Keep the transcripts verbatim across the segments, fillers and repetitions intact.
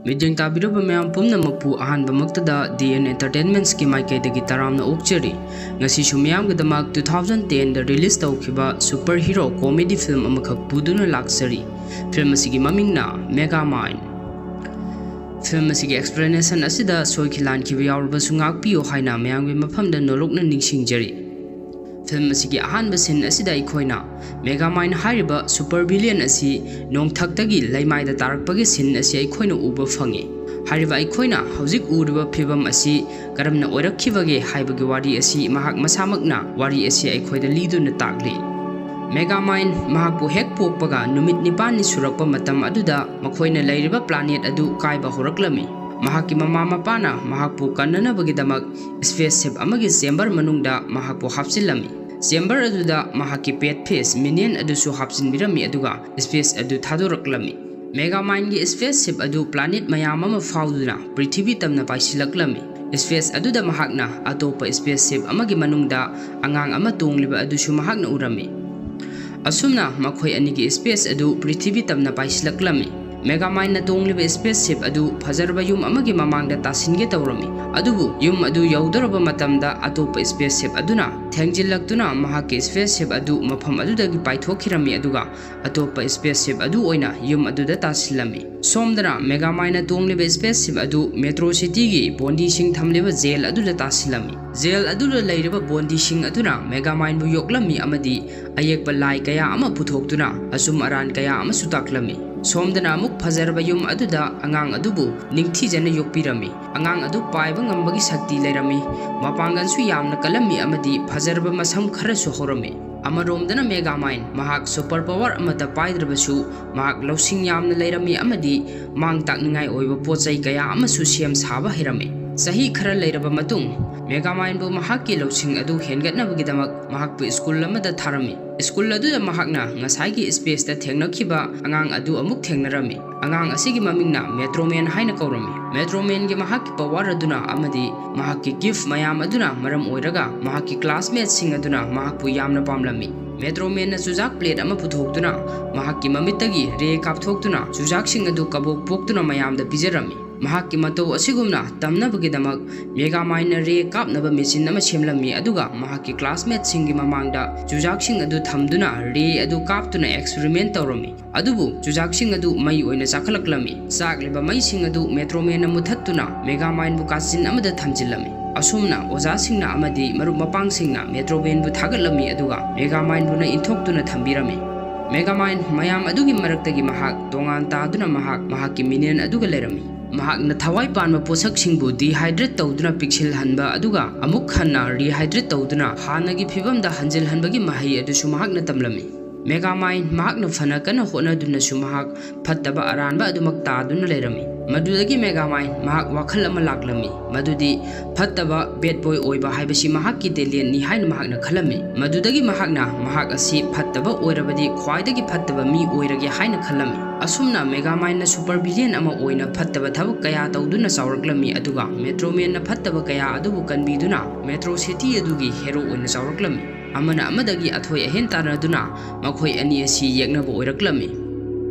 ꯃꯤꯠꯌꯦꯡ ꯇꯥꯕꯤꯔꯕ ꯃꯌꯥꯝ ꯄꯨꯝꯅꯃꯛꯄꯨ ꯑꯍꯥꯟꯕꯃꯛꯇꯗ D N Entertainmentsꯀꯤ ꯃꯥꯏꯀꯩꯗꯒꯤ ꯇꯔꯥꯝꯅ ꯑꯣꯛꯆꯔꯤ꯫ ꯉꯁꯤꯁꯨ ꯃꯤꯌꯥꯝꯒꯤꯗꯃꯛ two thousand tenꯗ release ꯇꯧꯈꯤꯕ super hero comedy film ꯑꯃꯈꯛ ꯄꯨꯗꯨꯅ ꯂꯥꯛꯆꯔꯤ꯫ Film ꯑꯁꯤꯒꯤ ꯃꯃꯤꯡꯅ Megamind꯫ Film ꯑꯁꯤꯒꯤ explanation ꯑꯁꯤꯗ ꯁꯣꯏꯈꯤ ꯂꯥꯟꯈꯤꯕ ꯌꯥꯎꯔꯕꯁꯨ ꯉꯥꯛꯄꯤꯌꯨ ꯍꯥꯏꯅ ꯃꯌꯥꯝꯒꯤ ꯃꯐꯝꯗ ꯅꯣꯂꯨꯛꯅ ꯅꯤꯡꯁꯤꯡꯖꯔꯤ꯫ Film ꯑꯁꯤꯒꯤ ꯑꯍꯥꯟꯕ scene ꯑꯁꯤꯗ ꯑꯩꯈꯣꯏꯅ Megamind ꯍꯥꯏꯔꯤꯕ super villain ꯑꯁꯤ ꯅꯣꯡꯊꯛꯇꯒꯤ ꯂꯩꯃꯥꯏꯗ ꯇꯥꯔꯛꯄꯒꯤ scene ꯑꯁꯤ ꯑꯩꯈꯣꯏꯅ ꯎꯕ ꯐꯪꯉꯤ꯫ ꯍꯥꯏꯔꯤꯕ ꯑꯩꯈꯣꯏꯅ ꯍꯧꯖꯤꯛ ꯎꯔꯤꯕ ꯐꯤꯕꯝ ꯑꯁꯤ ꯀꯔꯝꯅ ꯑꯣꯏꯔꯛꯈꯤꯕꯒꯦ ꯍꯥꯏꯕꯒꯤ ꯋꯥꯔꯤ ꯑꯁꯤ ꯃꯍꯥꯛ ꯃꯁꯥꯃꯛꯅ ꯋꯥꯔꯤ ꯑꯁꯤ ꯑꯩꯈꯣꯏꯗ ꯂꯤꯗꯨꯅ ꯇꯥꯛꯂꯤ꯫ Megamind ꯃꯍꯥꯛꯄꯨ ꯍꯦꯛ ꯄꯣꯛꯄꯒ ꯅꯨꯃꯤꯠ ꯅꯤꯄꯥꯜꯅꯤ ꯁꯨꯔꯛꯄ ꯃꯇꯝ ꯑꯗꯨꯗ ꯃꯈꯣꯏꯅ ꯂꯩꯔꯤꯕ planet ꯑꯗꯨ ꯀꯥꯏꯕ ꯍꯧꯔꯛꯂꯝꯃꯤ꯫ ꯃꯍꯥꯛꯀꯤ ꯃꯃꯥ ꯃꯄꯥꯅ ꯃꯍꯥꯛꯄꯨ ꯀꯟꯅꯅꯕꯒꯤꯗꯃꯛ spaceship ꯑꯃꯒꯤ chamber ꯃꯅꯨꯡꯗ ꯃꯍꯥꯛꯄꯨ ꯍꯥꯞꯆꯤꯜꯂꯝꯃꯤ꯫ Chamber ꯑꯗꯨꯗ ꯃꯍꯥꯛꯀꯤ pet fish Minion ꯑꯗꯨꯁꯨ ꯍꯥꯞꯆꯤꯟꯕꯤꯔꯝꯃꯤ, ꯑꯗꯨꯒ space ꯑꯗꯨ ꯊꯥꯗꯣꯔꯛꯂꯝꯃꯤ꯫ Megamindꯒꯤ spaceship ꯑꯗꯨ planet ꯃꯌꯥꯝ ꯑꯃ ꯐꯥꯎꯗꯨꯅ ꯄ꯭ꯔꯤꯊꯤꯕꯤ ꯇꯝꯅ ꯄꯥꯏꯁꯤꯜꯂꯛꯂꯝꯃꯤ꯫ Space ꯑꯗꯨꯗ ꯃꯍꯥꯛꯅ ꯑꯇꯣꯞꯄ spaceship ꯑꯃꯒꯤ ꯃꯅꯨꯡꯗ ꯑꯉꯥꯡ ꯑꯃ ꯇꯣꯡꯂꯤꯕ ꯑꯗꯨꯁꯨ ꯃꯍꯥꯛꯅ ꯎꯔꯝꯃꯤ꯫ ꯑꯁꯨꯝꯅ ꯃꯈꯣꯏ ꯑꯅꯤꯒꯤ space ꯑꯗꯨ ꯄ꯭ꯔꯤꯊꯤꯕꯤ ꯇꯝꯅ ꯄꯥꯏꯁꯤꯜꯂꯛꯂꯝꯃꯤ꯫ Megamindꯅ ꯇꯣꯡꯂꯤꯕ spaceship ꯑꯗꯨ ꯐꯖꯔꯕ ꯌꯨꯝ ꯑꯃꯒꯤ ꯃꯃꯥꯡꯗ ꯇꯥꯁꯤꯟꯒꯦ ꯇꯧꯔꯝꯃꯤ, ꯑꯗꯨꯕꯨ ꯌꯨꯝ ꯑꯗꯨ ꯌꯧꯗꯧꯔꯕ ꯃꯇꯝꯗ ꯑꯇꯣꯞꯄ spaceship ꯑꯗꯨꯅ ꯊꯦꯡꯖꯤꯜꯂꯛꯇꯨꯅ ꯃꯍꯥꯛꯀꯤ spaceship ꯑꯗꯨ ꯃꯐꯝ ꯑꯗꯨꯗꯒꯤ ꯄꯥꯏꯊꯣꯛꯈꯤꯔꯝꯃꯤ, ꯑꯗꯨꯒ ꯑꯇꯣꯞꯄ spaceship ꯑꯗꯨ ꯑꯣꯏꯅ ꯌꯨꯝ ꯑꯗꯨꯗ ꯇꯥꯁꯤꯜꯂꯝꯃꯤ꯫ ꯁꯣꯝꯗꯅ Megamindꯅ ꯇꯣꯡꯂꯤꯕ spaceship ꯑꯗꯨ Metro Cityꯒꯤ ꯕꯣꯟꯗꯤꯁꯤꯡ ꯊꯝꯂꯤꯕ jail ꯑꯗꯨꯗ ꯇꯥꯁꯤꯜꯂꯝꯃꯤ꯫ Jail ꯑꯗꯨꯗ ꯂꯩꯔꯤꯕ ꯕꯣꯟꯗꯤꯁꯤꯡ ꯑꯗꯨꯅ Megamindꯕꯨ ꯌꯣꯛꯂꯝꯃꯤ ꯑꯃꯗꯤ ꯑꯌꯦꯛꯄ ꯂꯥꯏ ꯀꯌꯥ ꯑꯃ ꯄꯨꯊꯣꯛꯇꯨꯅ ꯑꯆꯨꯝ ꯑꯔꯥꯟ ꯀꯌꯥ ꯑꯃꯁꯨ ꯇꯥꯛꯂꯝꯃꯤ꯫ ꯁꯣꯝꯗꯅ ꯑꯃꯨꯛ ꯐꯖꯔꯕ ꯌꯨꯝ ꯑꯗꯨꯗ ꯑꯉꯥꯡ ꯑꯗꯨꯕꯨ ꯅꯤꯡꯊꯤꯖꯅ ꯌꯣꯛꯄꯤꯔꯝꯃꯤ꯫ ꯑꯉꯥꯡ ꯑꯗꯨ ꯄꯥꯏꯕ ꯉꯝꯕꯒꯤ ꯁꯛꯇꯤ ꯂꯩꯔꯝꯃꯤ꯫ ꯃꯄꯥꯡꯒꯜꯁꯨ ꯌꯥꯝꯅ ꯀꯜꯂꯝꯃꯤ ꯑꯃꯗꯤ ꯐꯖꯔꯕ ꯃꯁꯝ ꯈꯔꯁꯨ ꯍꯧꯔꯝꯃꯤ꯫ ꯑꯃꯔꯣꯝꯗꯅ Megamind ꯃꯍꯥꯛ super power ꯑꯃꯠꯇ ꯄꯥꯏꯗ꯭ꯔꯕꯁꯨ ꯃꯍꯥꯛ ꯂꯧꯁꯤꯡ ꯌꯥꯝꯅ ꯂꯩꯔꯝꯃꯤ ꯑꯃꯗꯤ ꯃꯥꯡ ꯇꯥꯛꯅꯤꯡꯉꯥꯏ ꯑꯣꯏꯕ ꯄꯣꯠ ꯆꯩ ꯀꯌꯥ ꯑꯃꯁꯨ ꯁꯦꯝ ꯁꯥꯕ ꯍꯩꯔꯝꯃꯤ꯫ ꯆꯍꯤ ꯈꯔ ꯂꯩꯔꯕ ꯃꯇꯨꯡ Megamindꯕꯨ ꯃꯍꯥꯛꯀꯤ ꯂꯧꯁꯤꯡ ꯑꯗꯨ ꯍꯦꯟꯒꯠꯅꯕꯒꯤꯗꯃꯛ ꯃꯍꯥꯛꯄꯨ school ꯑꯃꯗ ꯊꯥꯔꯝꯃꯤ꯫ School ꯑꯗꯨꯗ ꯃꯍꯥꯛꯅ ꯉꯁꯥꯏꯒꯤ spaceꯇ ꯊꯦꯡꯅꯈꯤꯕ ꯑꯉꯥꯡ ꯑꯗꯨ ꯑꯃꯨꯛ ꯊꯦꯡꯅꯔꯝꯃꯤ꯫ ꯑꯉꯥꯡ ꯑꯁꯤꯒꯤ ꯃꯃꯤꯡꯅ Metroman ꯍꯥꯏꯅ ꯀꯧꯔꯝꯃꯤ꯫ Metromanꯒꯤ ꯃꯍꯥꯛꯀꯤ power ꯑꯗꯨꯅ ꯑꯃꯗꯤ ꯃꯍꯥꯛꯀꯤ gift ꯃꯌꯥꯝ ꯑꯗꯨꯅ ꯃꯔꯝ ꯑꯣꯏꯔꯒ ꯃꯍꯥꯛꯀꯤ classmateꯁꯤꯡ ꯑꯗꯨꯅ ꯃꯍꯥꯛꯄꯨ ꯌꯥꯝꯅ ꯄꯥꯝꯂꯝꯃꯤ꯫ ꯃꯦꯇ꯭ꯔꯣꯃꯦꯟꯅ ꯆꯨꯖꯥꯛ ꯄ꯭ꯂꯦꯠ ꯑꯃ ꯄꯨꯊꯣꯛꯇꯨꯅ ꯃꯍꯥꯛꯀꯤ ꯃꯃꯤꯠꯇꯒꯤ ꯔꯦ ꯀꯥꯞꯊꯣꯛꯇꯨꯅ ꯆꯨꯖꯥꯛꯁꯤꯡ ꯑꯗꯨ ꯀꯕꯣꯛ ꯄꯣꯛꯇꯨꯅ ꯃꯌꯥꯝꯗ ꯄꯤꯖꯔꯝꯃꯤ꯫ ꯃꯍꯥꯛꯀꯤ ꯃꯇꯧ ꯑꯁꯤꯒꯨꯝꯅ ꯇꯝꯅꯕꯒꯤꯗꯃꯛ ꯃꯦꯒꯥꯃꯥꯏꯟꯅ ꯔꯦ ꯀꯥꯞꯅꯕ ꯃꯦꯆꯤꯟ ꯑꯃ ꯁꯦꯝꯂꯝꯃꯤ, ꯑꯗꯨꯒ ꯃꯍꯥꯛꯀꯤ ꯀ꯭ꯂꯥꯁꯃꯦꯠꯁꯤꯡꯒꯤ ꯃꯃꯥꯡꯗ ꯆꯨꯖꯥꯛꯁꯤꯡ ꯑꯗꯨ ꯊꯝꯗꯨꯅ ꯔꯦ ꯑꯗꯨ ꯀꯥꯞꯇꯨꯅ ꯑꯦꯛꯁꯄꯦꯔꯤꯃꯦꯟ ꯇꯧꯔꯝꯃꯤ꯫ ꯑꯗꯨꯕꯨ ꯆꯨꯖꯥꯛꯁꯤꯡ ꯑꯗꯨ ꯃꯩ ꯑꯣꯏꯅ ꯆꯥꯈꯠꯂꯛꯂꯝꯃꯤ꯫ ꯆꯥꯛꯂꯤꯕ ꯃꯩꯁꯤꯡ ꯑꯗꯨ ꯃꯦꯇ꯭ꯔꯣꯃꯦꯟꯅ ꯃꯨꯊꯠꯇꯨꯅ ꯃꯦꯒꯥꯃꯥꯏꯟꯕꯨ ꯀꯥꯆꯤꯟ ꯑꯃꯗ ꯊꯝꯖꯤꯜꯂꯝꯃꯤ꯫ ꯑꯁꯨꯝꯅ ꯑꯣꯖꯥꯁꯤꯡꯅ ꯑꯃꯗꯤ ꯃꯔꯨꯞ ꯃꯄꯥꯡꯁꯤꯡꯅ ꯃꯦꯇ꯭ꯔꯣꯃꯦꯟꯕꯨ ꯊꯥꯒꯠꯂꯝꯃꯤ, ꯑꯗꯨꯒ ꯃꯦꯒꯥꯃꯥꯏꯟꯕꯨꯅ ꯏꯟꯊꯣꯛꯇꯨꯅ ꯊꯝꯕꯤꯔꯝꯃꯤ꯫ ꯃꯦꯒꯥꯃꯥꯏꯟ ꯃꯌꯥꯝ ꯑꯗꯨꯒꯤ ꯃꯔꯛꯇꯒꯤ ꯃꯍꯥꯛ ꯇꯣꯉꯥꯟ ꯇꯥꯗꯨꯅ ꯃꯍꯥꯛ ꯃꯍꯥꯛꯀꯤ ꯃꯤꯅꯦꯟ ꯑꯗꯨꯒ ꯂꯩꯔꯝꯃꯤ꯫ ꯃꯍꯥꯛꯅ ꯊꯋꯥꯏ ꯄꯥꯟꯕ ꯄꯣꯠꯁꯛꯁꯤꯡꯕꯨ ꯗꯤꯍꯥꯏꯗ꯭ꯔꯦꯠ ꯇꯧꯗꯨꯅ ꯄꯤꯛꯁꯤꯜꯍꯟꯕ ꯑꯗꯨꯒ ꯑꯃꯨꯛ ꯍꯟꯅ ꯔꯤꯍꯥꯏꯗ꯭ꯔꯦꯠ ꯇꯧꯗꯨꯅ ꯍꯥꯟꯅꯒꯤ ꯐꯤꯕꯝꯗ ꯍꯟꯖꯤꯜꯍꯟꯕꯒꯤ ꯃꯍꯩ ꯑꯗꯨꯁꯨ ꯃꯍꯥꯛꯅ ꯇꯝꯂꯝꯃꯤ꯫ ꯃꯦꯒꯥꯃꯥꯏꯟ ꯃꯍꯥꯛꯅ ꯐꯅ ꯀꯟꯅ ꯍꯣꯠꯅꯗꯨꯅꯁꯨ ꯃꯍꯥꯛ ꯐꯠꯇꯕ ꯑꯔꯥꯟꯕ ꯑꯗꯨꯃꯛ ꯇꯥꯗꯨꯅ ꯂꯩꯔꯝꯃꯤ꯫ ꯃꯗꯨꯗꯒꯤ ꯃꯦꯒꯥꯃꯥꯏꯟ ꯃꯍꯥꯛ ꯋꯥꯈꯜ ꯑꯃ ꯂꯥꯛꯂꯝꯃꯤ, ꯃꯗꯨꯗꯤ ꯐꯠꯇꯕ ꯕꯦꯠ ꯕꯣꯏ ꯑꯣꯏꯕ ꯍꯥꯏꯕꯁꯤ ꯃꯍꯥꯛꯀꯤ ꯇꯦꯂꯦꯟꯅꯤ ꯍꯥꯏꯅ ꯃꯍꯥꯛꯅ ꯈꯜꯂꯝꯃꯤ꯫ ꯃꯗꯨꯗꯒꯤ ꯃꯍꯥꯛꯅ ꯃꯍꯥꯛ ꯑꯁꯤ ꯐꯠꯇꯕ ꯑꯣꯏꯔꯕꯗꯤ ꯈ꯭ꯋꯥꯏꯗꯒꯤ ꯐꯠꯇꯕ ꯃꯤ ꯑꯣꯏꯔꯒꯦ ꯍꯥꯏꯅ ꯈꯜꯂꯝꯃꯤ꯫ ꯑꯁꯨꯝꯅ ꯃꯦꯒꯥꯃꯥꯏꯟꯅ ꯁꯨꯄꯔ ꯚꯤꯂꯤꯌꯟ ꯑꯃ ꯑꯣꯏꯅ ꯐꯠꯇꯕ ꯊꯕꯛ ꯀꯌꯥ ꯇꯧꯗꯨꯅ ꯆꯥꯎꯔꯛꯂꯝꯃꯤ, ꯑꯗꯨꯒ ꯃꯦꯇ꯭ꯔꯣꯃꯦꯟꯅ ꯐꯠꯇꯕ ꯀꯌꯥ ꯑꯗꯨꯕꯨ ꯀꯟꯕꯤꯗꯨꯅ ꯃꯦꯇ꯭ꯔꯣ ꯁꯤꯇꯤ ꯑꯗꯨꯒꯤ ꯍꯦꯔꯣ ꯑꯣꯏꯅ ꯆꯥꯎꯔꯛꯂꯝꯃꯤ꯫ ꯑꯃꯅ ꯑꯃꯗꯒꯤ ꯑꯊꯣꯏ ꯑꯍꯦꯟ ꯇꯥꯟꯅꯗꯨꯅ ꯃꯈꯣꯏ ꯑꯅꯤ ꯑꯁꯤ ꯌꯦꯛꯅꯕ ꯑꯣꯏꯔꯛꯂꯝꯃꯤ꯫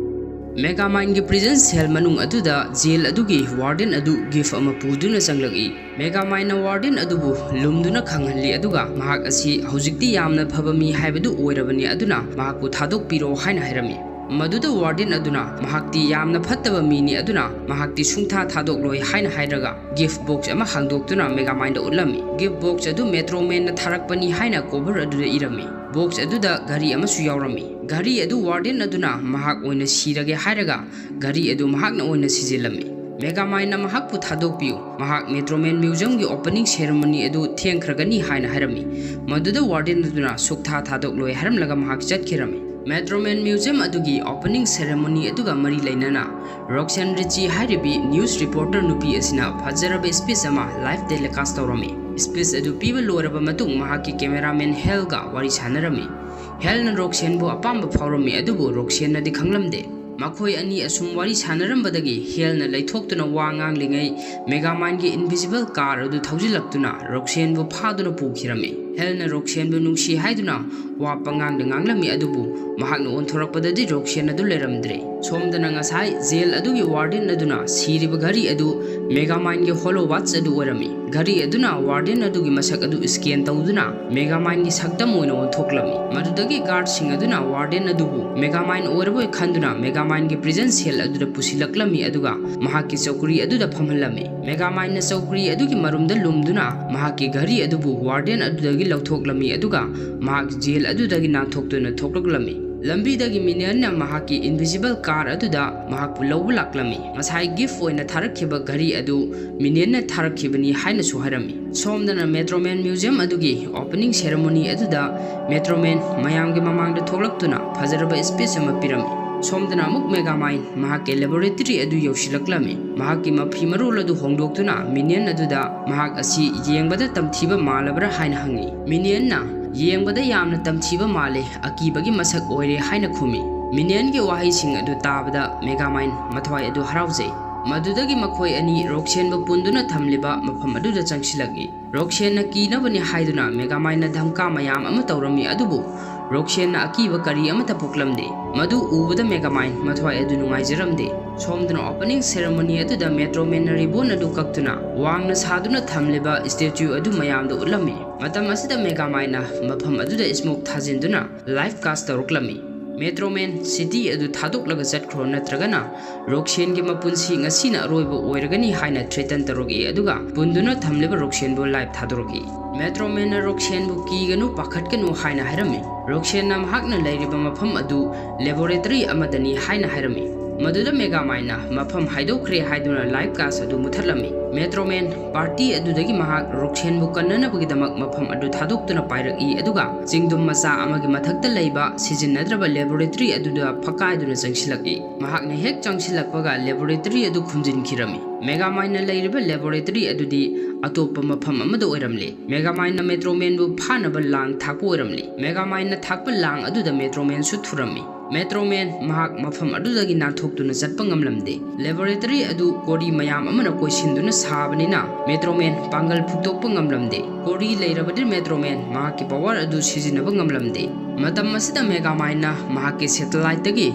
ꯃꯦꯒꯥꯃꯥꯏꯟꯒꯤ ꯄ꯭ꯔꯤꯖꯟ ꯁꯦꯜ ꯃꯅꯨꯡ ꯑꯗꯨꯗ ꯖꯦꯜ ꯑꯗꯨꯒꯤ ꯋꯥꯔꯗꯦꯟ ꯑꯗꯨ ꯒꯤꯐ ꯑꯃ ꯄꯨꯗꯨꯅ ꯆꯪꯂꯛꯏ꯫ ꯃꯦꯒꯥꯃꯥꯏꯟꯅ ꯋꯥꯔꯗꯦꯟ ꯑꯗꯨꯕꯨ ꯂꯨꯝꯗꯨꯅ ꯈꯪꯍꯜꯂꯤ, ꯑꯗꯨꯒ ꯃꯍꯥꯛ ꯑꯁꯤ ꯍꯧꯖꯤꯛꯇꯤ ꯌꯥꯝꯅ ꯐꯕ ꯃꯤ ꯍꯥꯏꯕꯗꯨ ꯑꯣꯏꯔꯕꯅꯤ, ꯑꯗꯨꯅ ꯃꯍꯥꯛꯄꯨ ꯊꯥꯗꯣꯛꯄꯤꯔꯣ ꯍꯥꯏꯅ ꯍꯥꯏꯔꯝꯃꯤ꯫ ꯃꯗꯨꯗ ꯋꯥꯔꯗꯦꯟ ꯑꯗꯨꯅ ꯃꯍꯥꯛꯇꯤ ꯌꯥꯝꯅ ꯐꯠꯇꯕ ꯃꯤꯅꯤ, ꯑꯗꯨꯅ ꯃꯍꯥꯛꯇꯤ ꯁꯨꯡꯊꯥ ꯊꯥꯗꯣꯛꯂꯣꯏ ꯍꯥꯏꯅ ꯍꯥꯏꯔꯒ ꯒꯤꯐ ꯕꯣꯛꯁ ꯑꯃ ꯍꯥꯡꯗꯣꯛꯇꯨꯅ ꯃꯦꯒꯥꯃꯥꯏꯟꯗ ꯎꯠꯂꯝꯃꯤ꯫ ꯒꯤꯐ ꯕꯣꯛꯁ ꯑꯗꯨ ꯃꯦꯇ꯭ꯔꯣꯃꯦꯟꯅ ꯊꯥꯔꯛꯄꯅꯤ ꯍꯥꯏꯅ ꯀꯣꯚꯔ ꯑꯗꯨꯗ ꯏꯔꯝꯃꯤ꯫ ꯕꯣꯛꯁ ꯑꯗꯨꯗ ꯘꯔꯤ ꯑꯃꯁꯨ ꯌꯥꯎꯔꯝꯃꯤ꯫ ꯘꯔꯤ ꯑꯗꯨ ꯋꯥꯔꯗꯦꯟ ꯑꯗꯨꯅ ꯃꯍꯥꯛ ꯑꯣꯏꯅ ꯁꯤꯔꯒꯦ ꯍꯥꯏꯔꯒ ꯘꯔꯤ ꯑꯗꯨ ꯃꯍꯥꯛꯅ ꯑꯣꯏꯅ ꯁꯤꯖꯤꯜꯂꯝꯃꯤ꯫ ꯃꯦꯒꯥꯃꯥꯏꯟꯅ ꯃꯍꯥꯛꯄꯨ ꯊꯥꯗꯣꯛꯄꯤꯌꯨ, ꯃꯍꯥꯛ ꯃꯦꯇ꯭ꯔꯣꯃꯦꯟ ꯃ꯭ꯌꯨꯖꯤꯌꯝꯒꯤ ꯑꯣꯄꯅꯤꯡ ꯁꯦꯔꯦꯃꯣꯅꯤ ꯑꯗꯨ ꯊꯦꯡꯈ꯭ꯔꯒꯅꯤ ꯍꯥꯏꯅ ꯍꯥꯏꯔꯝꯃꯤ꯫ ꯃꯗꯨꯗ ꯋꯥꯔꯗꯦꯟ ꯑꯗꯨꯅ ꯁꯨꯛꯊꯥ ꯊꯥꯗꯣꯛꯂꯣꯏ ꯍꯥꯏꯔꯝꯂꯒ ꯃꯍꯥꯛ ꯆꯠꯈꯤꯔꯝꯃꯤ꯫ ꯃꯦꯇ꯭ꯔꯣꯃꯦꯟ ꯃ꯭ꯌꯨꯖꯤꯌꯝ ꯑꯗꯨꯒꯤ ꯑꯣꯄꯅꯤꯡ ꯁꯦꯔꯦꯃꯣꯅꯤ ꯑꯗꯨꯒ ꯃꯔꯤ ꯂꯩꯅꯅ ꯔꯣꯛꯁꯦꯟ ꯔꯤꯆꯤ ꯍꯥꯏꯔꯤꯕꯤ ꯅ꯭ꯌꯨꯁ ꯔꯤꯄꯣꯔꯇꯔ ꯅꯨꯄꯤ ꯑꯁꯤꯅ ꯐꯖꯔꯕ ꯁ꯭ꯄꯤꯆ ꯑꯃ ꯂꯥꯏꯚ ꯇꯦꯂꯤꯀꯥꯁ ꯇꯧꯔꯝꯃꯤ꯫ ꯁ꯭ꯄꯤꯆ ꯑꯗꯨ ꯄꯤꯕ ꯂꯣꯏꯔꯕ ꯃꯇꯨꯡ ꯃꯍꯥꯛꯀꯤ ꯀꯦꯃꯦꯔꯥꯃꯦꯟ ꯍꯦꯜꯒ ꯋꯥꯔꯤ ꯁꯥꯟꯅꯔꯝꯃꯤ꯫ ꯍꯦꯜꯅ ꯔꯣꯛꯁꯦꯟꯕꯨ ꯑꯄꯥꯝꯕ ꯐꯥꯎꯔꯝꯃꯤ, ꯑꯗꯨꯕꯨ ꯔꯣꯛꯁꯦꯟꯅꯗꯤ ꯈꯪꯂꯝꯗꯦ꯫ ꯃꯈꯣꯏ ꯑꯅꯤ ꯑꯁꯨꯝ ꯋꯥꯔꯤ ꯁꯥꯟꯅꯔꯝꯕꯗꯒꯤ ꯍꯦꯜꯅ ꯂꯩꯊꯣꯛꯇꯨꯅ ꯋꯥ ꯉꯥꯡꯂꯤꯉꯩ ꯃꯦꯒꯥꯃꯥꯏꯟꯒꯤ ꯏꯟꯚꯤꯖꯤꯕꯜ ꯀꯥꯔ ꯑꯗꯨ ꯊꯧꯖꯤꯜꯂꯛꯇꯨꯅ ꯔꯣꯛꯁꯦꯟꯕꯨ ꯐꯥꯗꯨꯅ ꯄꯨꯈꯤꯔꯝꯃꯤ꯫ ꯍꯦꯜꯅ ꯔꯣꯛꯁꯦꯟꯕꯨ ꯅꯨꯡꯁꯤ ꯍꯥꯏꯗꯨꯅ ꯋꯥ ꯄꯉꯥꯡꯗ ꯉꯥꯡꯂꯝꯃꯤ, ꯑꯗꯨꯕꯨ ꯃꯍꯥꯛꯅ ꯑꯣꯟꯊꯣꯔꯛꯄꯗꯗꯤ ꯔꯣꯛꯁꯦꯟ ꯑꯗꯨ ꯂꯩꯔꯝꯗ꯭ꯔꯦ꯫ ꯁꯣꯝꯗꯅ ꯉꯁꯥꯏ ꯖꯦꯜ ꯑꯗꯨꯒꯤ ꯋꯥꯔꯗꯦꯟ ꯑꯗꯨꯅ ꯁꯤꯔꯤꯕ ꯘꯔꯤ ꯑꯗꯨ ꯃꯦꯒꯥꯃꯥꯏꯟꯒꯤ ꯍꯣꯂꯣ ꯋꯥꯠꯆ ꯑꯗꯨ ꯑꯣꯏꯔꯝꯃꯤ꯫ ꯘꯔꯤ ꯑꯗꯨꯅ ꯋꯥꯔꯗꯦꯟ ꯑꯗꯨꯒꯤ ꯃꯁꯛ ꯑꯗꯨ ꯁ꯭ꯀꯦꯟ ꯇꯧꯗꯨꯅ ꯃꯦꯒꯥꯃꯥꯏꯟꯒꯤ ꯁꯛꯇꯝ ꯑꯣꯏꯅ ꯑꯣꯟꯊꯣꯛꯂꯝꯃꯤ꯫ ꯃꯗꯨꯗꯒꯤ ꯒꯥꯔꯗꯁꯤꯡ ꯑꯗꯨꯅ ꯋꯥꯔꯗꯦꯟ ꯑꯗꯨꯕꯨ ꯃꯦꯒꯥꯃꯥꯏꯟ ꯑꯣꯏꯔꯕꯣꯏ ꯈꯟꯗꯨꯅ ꯃꯦꯒꯥꯃꯥꯏꯟꯒꯤ ꯄ꯭ꯔꯤꯖꯟ ꯁꯦꯜ ꯑꯗꯨꯗ ꯄꯨꯁꯤꯜꯂꯛꯂꯝꯃꯤ, ꯑꯗꯨꯒ ꯃꯍꯥꯛꯀꯤ ꯆꯧꯀ꯭ꯔꯤ ꯑꯗꯨꯗ ꯐꯝꯍꯜꯂꯝꯃꯤ꯫ ꯃꯦꯒꯥꯃꯥꯏꯟꯅ ꯆꯧꯀ꯭ꯔꯤ ꯑꯗꯨꯒꯤ ꯃꯔꯨꯝꯗ ꯂꯨꯝꯗꯨꯅ ꯃꯍꯥꯛꯀꯤ ꯘꯔꯤ ꯑꯗꯨꯕꯨ ꯋꯥꯔꯗꯦꯟ ꯑꯗꯨꯗꯒꯤ ꯂꯧꯊꯣꯛꯂꯝꯃꯤ, ꯑꯗꯨꯒ ꯃꯍꯥꯛ ꯖꯦꯜ ꯑꯗꯨꯗꯒꯤ ꯅꯥꯟꯊꯣꯛꯇꯨꯅ ꯊꯣꯛꯂꯛꯂꯝꯃꯤ꯫ ꯂꯝꯕꯤꯗꯒꯤ ꯃꯤꯅꯤꯌꯟꯅ ꯃꯍꯥꯛꯀꯤ ꯏꯟꯚꯤꯖꯤꯕꯜ ꯀꯥꯔ ꯑꯗꯨꯗ ꯃꯍꯥꯛꯄꯨ ꯂꯧꯕ ꯂꯥꯛꯂꯝꯃꯤ꯫ ꯉꯁꯥꯏ ꯒꯤꯐ ꯑꯣꯏꯅ ꯊꯥꯔꯛꯈꯤꯕ ꯘꯔꯤ ꯑꯗꯨ ꯃꯤꯅꯤꯌꯟꯅ ꯊꯥꯔꯛꯈꯤꯕꯅꯤ ꯍꯥꯏꯅꯁꯨ ꯍꯥꯏꯔꯝꯃꯤ꯫ ꯁꯣꯝꯗꯅ ꯃꯦꯇ꯭ꯔꯣꯃꯦꯟ ꯃ꯭ꯌꯨꯖꯤꯌꯝ ꯑꯗꯨꯒꯤ ꯑꯣꯄꯅꯤꯡ ꯁꯦꯔꯦꯃꯣꯅꯤ ꯑꯗꯨꯗ ꯃꯦꯇ꯭ꯔꯣꯃꯦꯟ ꯃꯌꯥꯝꯒꯤ ꯃꯃꯥꯡꯗ ꯊꯣꯛꯂꯛꯇꯨꯅ ꯐꯖꯔꯕ ꯁ꯭ꯄꯤꯆ ꯑꯃ ꯄꯤꯔꯝꯃꯤ꯫ ꯁꯣꯝꯗꯅ ꯑꯃꯨꯛ ꯃꯦꯒꯥꯃꯥꯏꯟ ꯃꯍꯥꯛꯀꯤ ꯂꯦꯕꯣꯔꯦꯇꯔꯤ ꯑꯗꯨ ꯌꯧꯁꯤꯜꯂꯛꯂꯝꯃꯤ꯫ ꯃꯍꯥꯛꯀꯤ ꯃꯐꯤ ꯃꯔꯣꯜ ꯑꯗꯨ ꯍꯣꯡꯗꯣꯛꯇꯨꯅ ꯃꯤꯅꯤꯌꯟ ꯑꯗꯨꯗ ꯃꯍꯥꯛ ꯑꯁꯤ ꯌꯦꯡꯕꯗ ꯇꯝꯊꯤꯕ ꯃꯥꯜꯂꯕ꯭ꯔꯥ ꯍꯥꯏꯅ ꯍꯪꯉꯤ꯫ ꯃꯤꯅꯤꯌꯟꯅ, "ꯌꯦꯡꯕꯗ ꯌꯥꯝꯅ ꯇꯝꯊꯤꯕ ꯃꯥꯜꯂꯦ, ꯑꯀꯤꯕꯒꯤ ꯃꯁꯛ ꯑꯣꯏꯔꯦ" ꯍꯥꯏꯅ ꯈꯨꯝꯃꯤ꯫ ꯃꯤꯅꯤꯌꯟꯒꯤ ꯋꯥꯍꯩꯁꯤꯡ ꯑꯗꯨ ꯇꯥꯕꯗ ꯃꯦꯒꯥꯃꯥꯏꯟ ꯃꯊ꯭ꯋꯥꯏ ꯑꯗꯨ ꯍꯔꯥꯎꯖꯩ꯫ ꯃꯗꯨꯗꯒꯤ ꯃꯈꯣꯏ ꯑꯅꯤ ꯔꯣꯛꯁꯦꯟꯕꯨ ꯄꯨꯟꯗꯨꯅ ꯊꯝꯂꯤꯕ ꯃꯐꯝ ꯑꯗꯨꯗ ꯆꯪꯁꯤꯜꯂꯛꯏ꯫ ꯔꯣꯛꯁꯦꯟꯅ ꯀꯤꯅꯕꯅꯤ ꯍꯥꯏꯗꯨꯅ ꯃꯦꯒꯥꯃꯥꯏꯟꯅ ꯙꯝꯀꯥ ꯃꯌꯥꯝ ꯑꯃ ꯇꯧꯔꯝꯃꯤ, ꯑꯗꯨꯕꯨ ꯔꯣꯛꯁꯦꯟꯅ ꯑꯀꯤꯕ ꯀꯔꯤ ꯑꯃꯠꯇ ꯄꯣꯛꯂꯝꯗꯦ꯫ ꯃꯗꯨ ꯎꯕꯗ ꯃꯦꯒꯥꯃꯥꯏꯟ ꯃꯊ꯭ꯋꯥꯏ ꯑꯗꯨ ꯅꯨꯡꯉꯥꯏꯖꯔꯝꯗꯦ꯫ ꯁꯣꯝꯗꯅ ꯑꯣꯄꯅꯤꯡ ꯁꯦꯔꯦꯃꯣꯅꯤ ꯑꯗꯨꯗ ꯃꯦꯇ꯭ꯔꯣꯃꯦꯟꯅ ꯔꯤꯕꯣꯟ ꯑꯗꯨ ꯀꯛꯇꯨꯅ ꯋꯥꯡꯅ ꯁꯥꯗꯨꯅ ꯊꯝꯂꯤꯕ ꯁ꯭ꯇꯦꯆꯨ ꯑꯗꯨ ꯃꯌꯥꯝꯗ ꯎꯠꯂꯝꯃꯤ꯫ ꯃꯇꯝ ꯑꯁꯤꯗ ꯃꯦꯒꯥꯃꯥꯏꯟꯅ ꯃꯐꯝ ꯑꯗꯨꯗ ꯁ꯭ꯃꯣꯛ ꯊꯥꯖꯤꯟꯗꯨꯅ ꯂꯥꯏꯐ ꯀꯥꯁ ꯇꯧꯔꯛꯂꯝꯃꯤ꯫ ꯃꯦꯇ꯭ꯔꯣꯃꯦꯟ, ꯁꯤꯇꯤ ꯑꯗꯨ ꯊꯥꯗꯣꯛꯂꯒ ꯆꯠꯈ꯭ꯔꯣ, ꯅꯠꯇ꯭ꯔꯒꯅ ꯔꯣꯛꯁꯦꯟꯒꯤ ꯃꯄꯨꯟꯁꯤ ꯉꯁꯤꯅ ꯑꯔꯣꯏꯕ ꯑꯣꯏꯔꯒꯅꯤ ꯍꯥꯏꯅ ꯊ꯭ꯔꯦꯇꯟ ꯇꯧꯔꯛꯏ, ꯑꯗꯨꯒ ꯄꯨꯟꯗꯨꯅ ꯊꯝꯂꯤꯕ ꯔꯣꯛꯁꯦꯟꯕꯨ ꯂꯥꯏꯐ ꯊꯥꯗꯣꯔꯛꯏ꯫ ꯃꯦꯇ꯭ꯔꯣꯃꯦꯟꯅ ꯔꯣꯛꯁꯦꯟꯕꯨ ꯀꯤꯒꯅꯨ, ꯄꯥꯈꯠꯀꯅꯨ ꯍꯥꯏꯅ ꯍꯥꯏꯔꯝꯃꯤ꯫ ꯔꯣꯛꯁꯦꯟꯅ ꯃꯍꯥꯛꯅ ꯂꯩꯔꯤꯕ ꯃꯐꯝ ꯑꯗꯨ ꯂꯦꯕꯣꯔꯦꯇꯔꯤ ꯑꯃꯗꯅꯤ ꯍꯥꯏꯅ ꯍꯥꯏꯔꯝꯃꯤ꯫ ꯃꯗꯨꯗ ꯃꯦꯒꯥꯃꯥꯏꯟꯅ ꯃꯐꯝ ꯍꯥꯏꯗꯣꯛꯈ꯭ꯔꯦ ꯍꯥꯏꯗꯨꯅ ꯂꯥꯏꯐ ꯀꯥꯁ ꯑꯗꯨ ꯃꯨꯊꯠꯂꯝꯃꯤ꯫ ꯃꯦꯇ꯭ꯔꯣꯃꯦꯟ ꯄꯥꯔꯇꯤ ꯑꯗꯨꯗꯒꯤ ꯃꯍꯥꯛ ꯔꯣꯛꯁꯦꯟꯕꯨ ꯀꯟꯅꯅꯕꯒꯤꯗꯃꯛ ꯃꯐꯝ ꯑꯗꯨ ꯊꯥꯗꯣꯛꯇꯨꯅ ꯄꯥꯏꯔꯛꯏ, ꯑꯗꯨꯒ ꯆꯤꯡꯗꯨꯝ ꯃꯆꯥ ꯑꯃꯒꯤ ꯃꯊꯛꯇ ꯂꯩꯕ ꯁꯤꯖꯤꯟꯅꯗ꯭ꯔꯕ ꯂꯦꯕꯣꯔꯦꯇꯔꯤ ꯑꯗꯨꯗ ꯐꯛꯀꯥꯏꯗꯨꯅ ꯆꯪꯁꯤꯜꯂꯛꯏ꯫ ꯃꯍꯥꯛꯅ ꯍꯦꯛ ꯆꯪꯁꯤꯜꯂꯛꯄꯒ ꯂꯦꯕꯣꯔꯦꯇꯔꯤ ꯑꯗꯨ ꯈꯨꯝꯖꯤꯟꯈꯤꯔꯝꯃꯤ꯫ ꯃꯦꯒꯥꯃꯥꯏꯟꯅ ꯂꯩꯔꯤꯕ ꯂꯦꯕꯣꯔꯦꯇꯔꯤ ꯑꯗꯨꯗꯤ ꯑꯇꯣꯞꯄ ꯃꯐꯝ ꯑꯃꯗ ꯑꯣꯏꯔꯝꯂꯦ꯫ ꯃꯦꯒꯥꯃꯥꯏꯟꯅ ꯃꯦꯇ꯭ꯔꯣꯃꯦꯟꯕꯨ ꯐꯥꯅꯕ ꯂꯥꯡ ꯊꯥꯛꯄ ꯑꯣꯏꯔꯝꯂꯦ꯫ ꯃꯦꯒꯥꯃꯥꯏꯟꯅ ꯊꯥꯛꯄ ꯂꯥꯡ ꯑꯗꯨꯗ ꯃꯦꯇ꯭ꯔꯣꯃꯦꯟꯁꯨ ꯊꯨꯔꯝꯃꯤ꯫ ꯃꯦꯇ꯭ꯔꯣꯃꯦꯟ ꯃꯍꯥꯛ ꯃꯐꯝ ꯑꯗꯨꯗꯒꯤ ꯅꯥꯟꯊꯣꯛꯇꯨꯅ ꯆꯠꯄ ꯉꯝꯂꯝꯗꯦ꯫ ꯂꯦꯕꯣꯔꯦꯇꯔꯤ ꯑꯗꯨ ꯀꯣꯔꯤ ꯃꯌꯥꯝ ꯑꯃꯅ ꯀꯣꯏꯁꯤꯟꯗꯨꯅ ꯁꯥꯕꯅꯤꯅ ꯃꯦꯇ꯭ꯔꯣꯃꯦꯟ ꯄꯥꯡꯒꯜ ꯐꯨꯗꯣꯛꯄ ꯉꯝꯂꯝꯗꯦ꯫ ꯀꯣꯔꯤ ꯂꯩꯔꯕꯗꯤ ꯃꯦꯇ꯭ꯔꯣꯃꯦꯟ ꯃꯍꯥꯛꯀꯤ ꯄꯋꯥꯔ ꯑꯗꯨ ꯁꯤꯖꯤꯟꯅꯕ ꯉꯝꯂꯝꯗꯦ꯫ ꯃꯇꯝ ꯑꯁꯤꯗ ꯃꯦꯒꯥꯃꯥꯏꯟꯅ ꯃꯍꯥꯛꯀꯤ ꯁꯦꯇꯦꯂꯥꯏꯠꯇꯒꯤ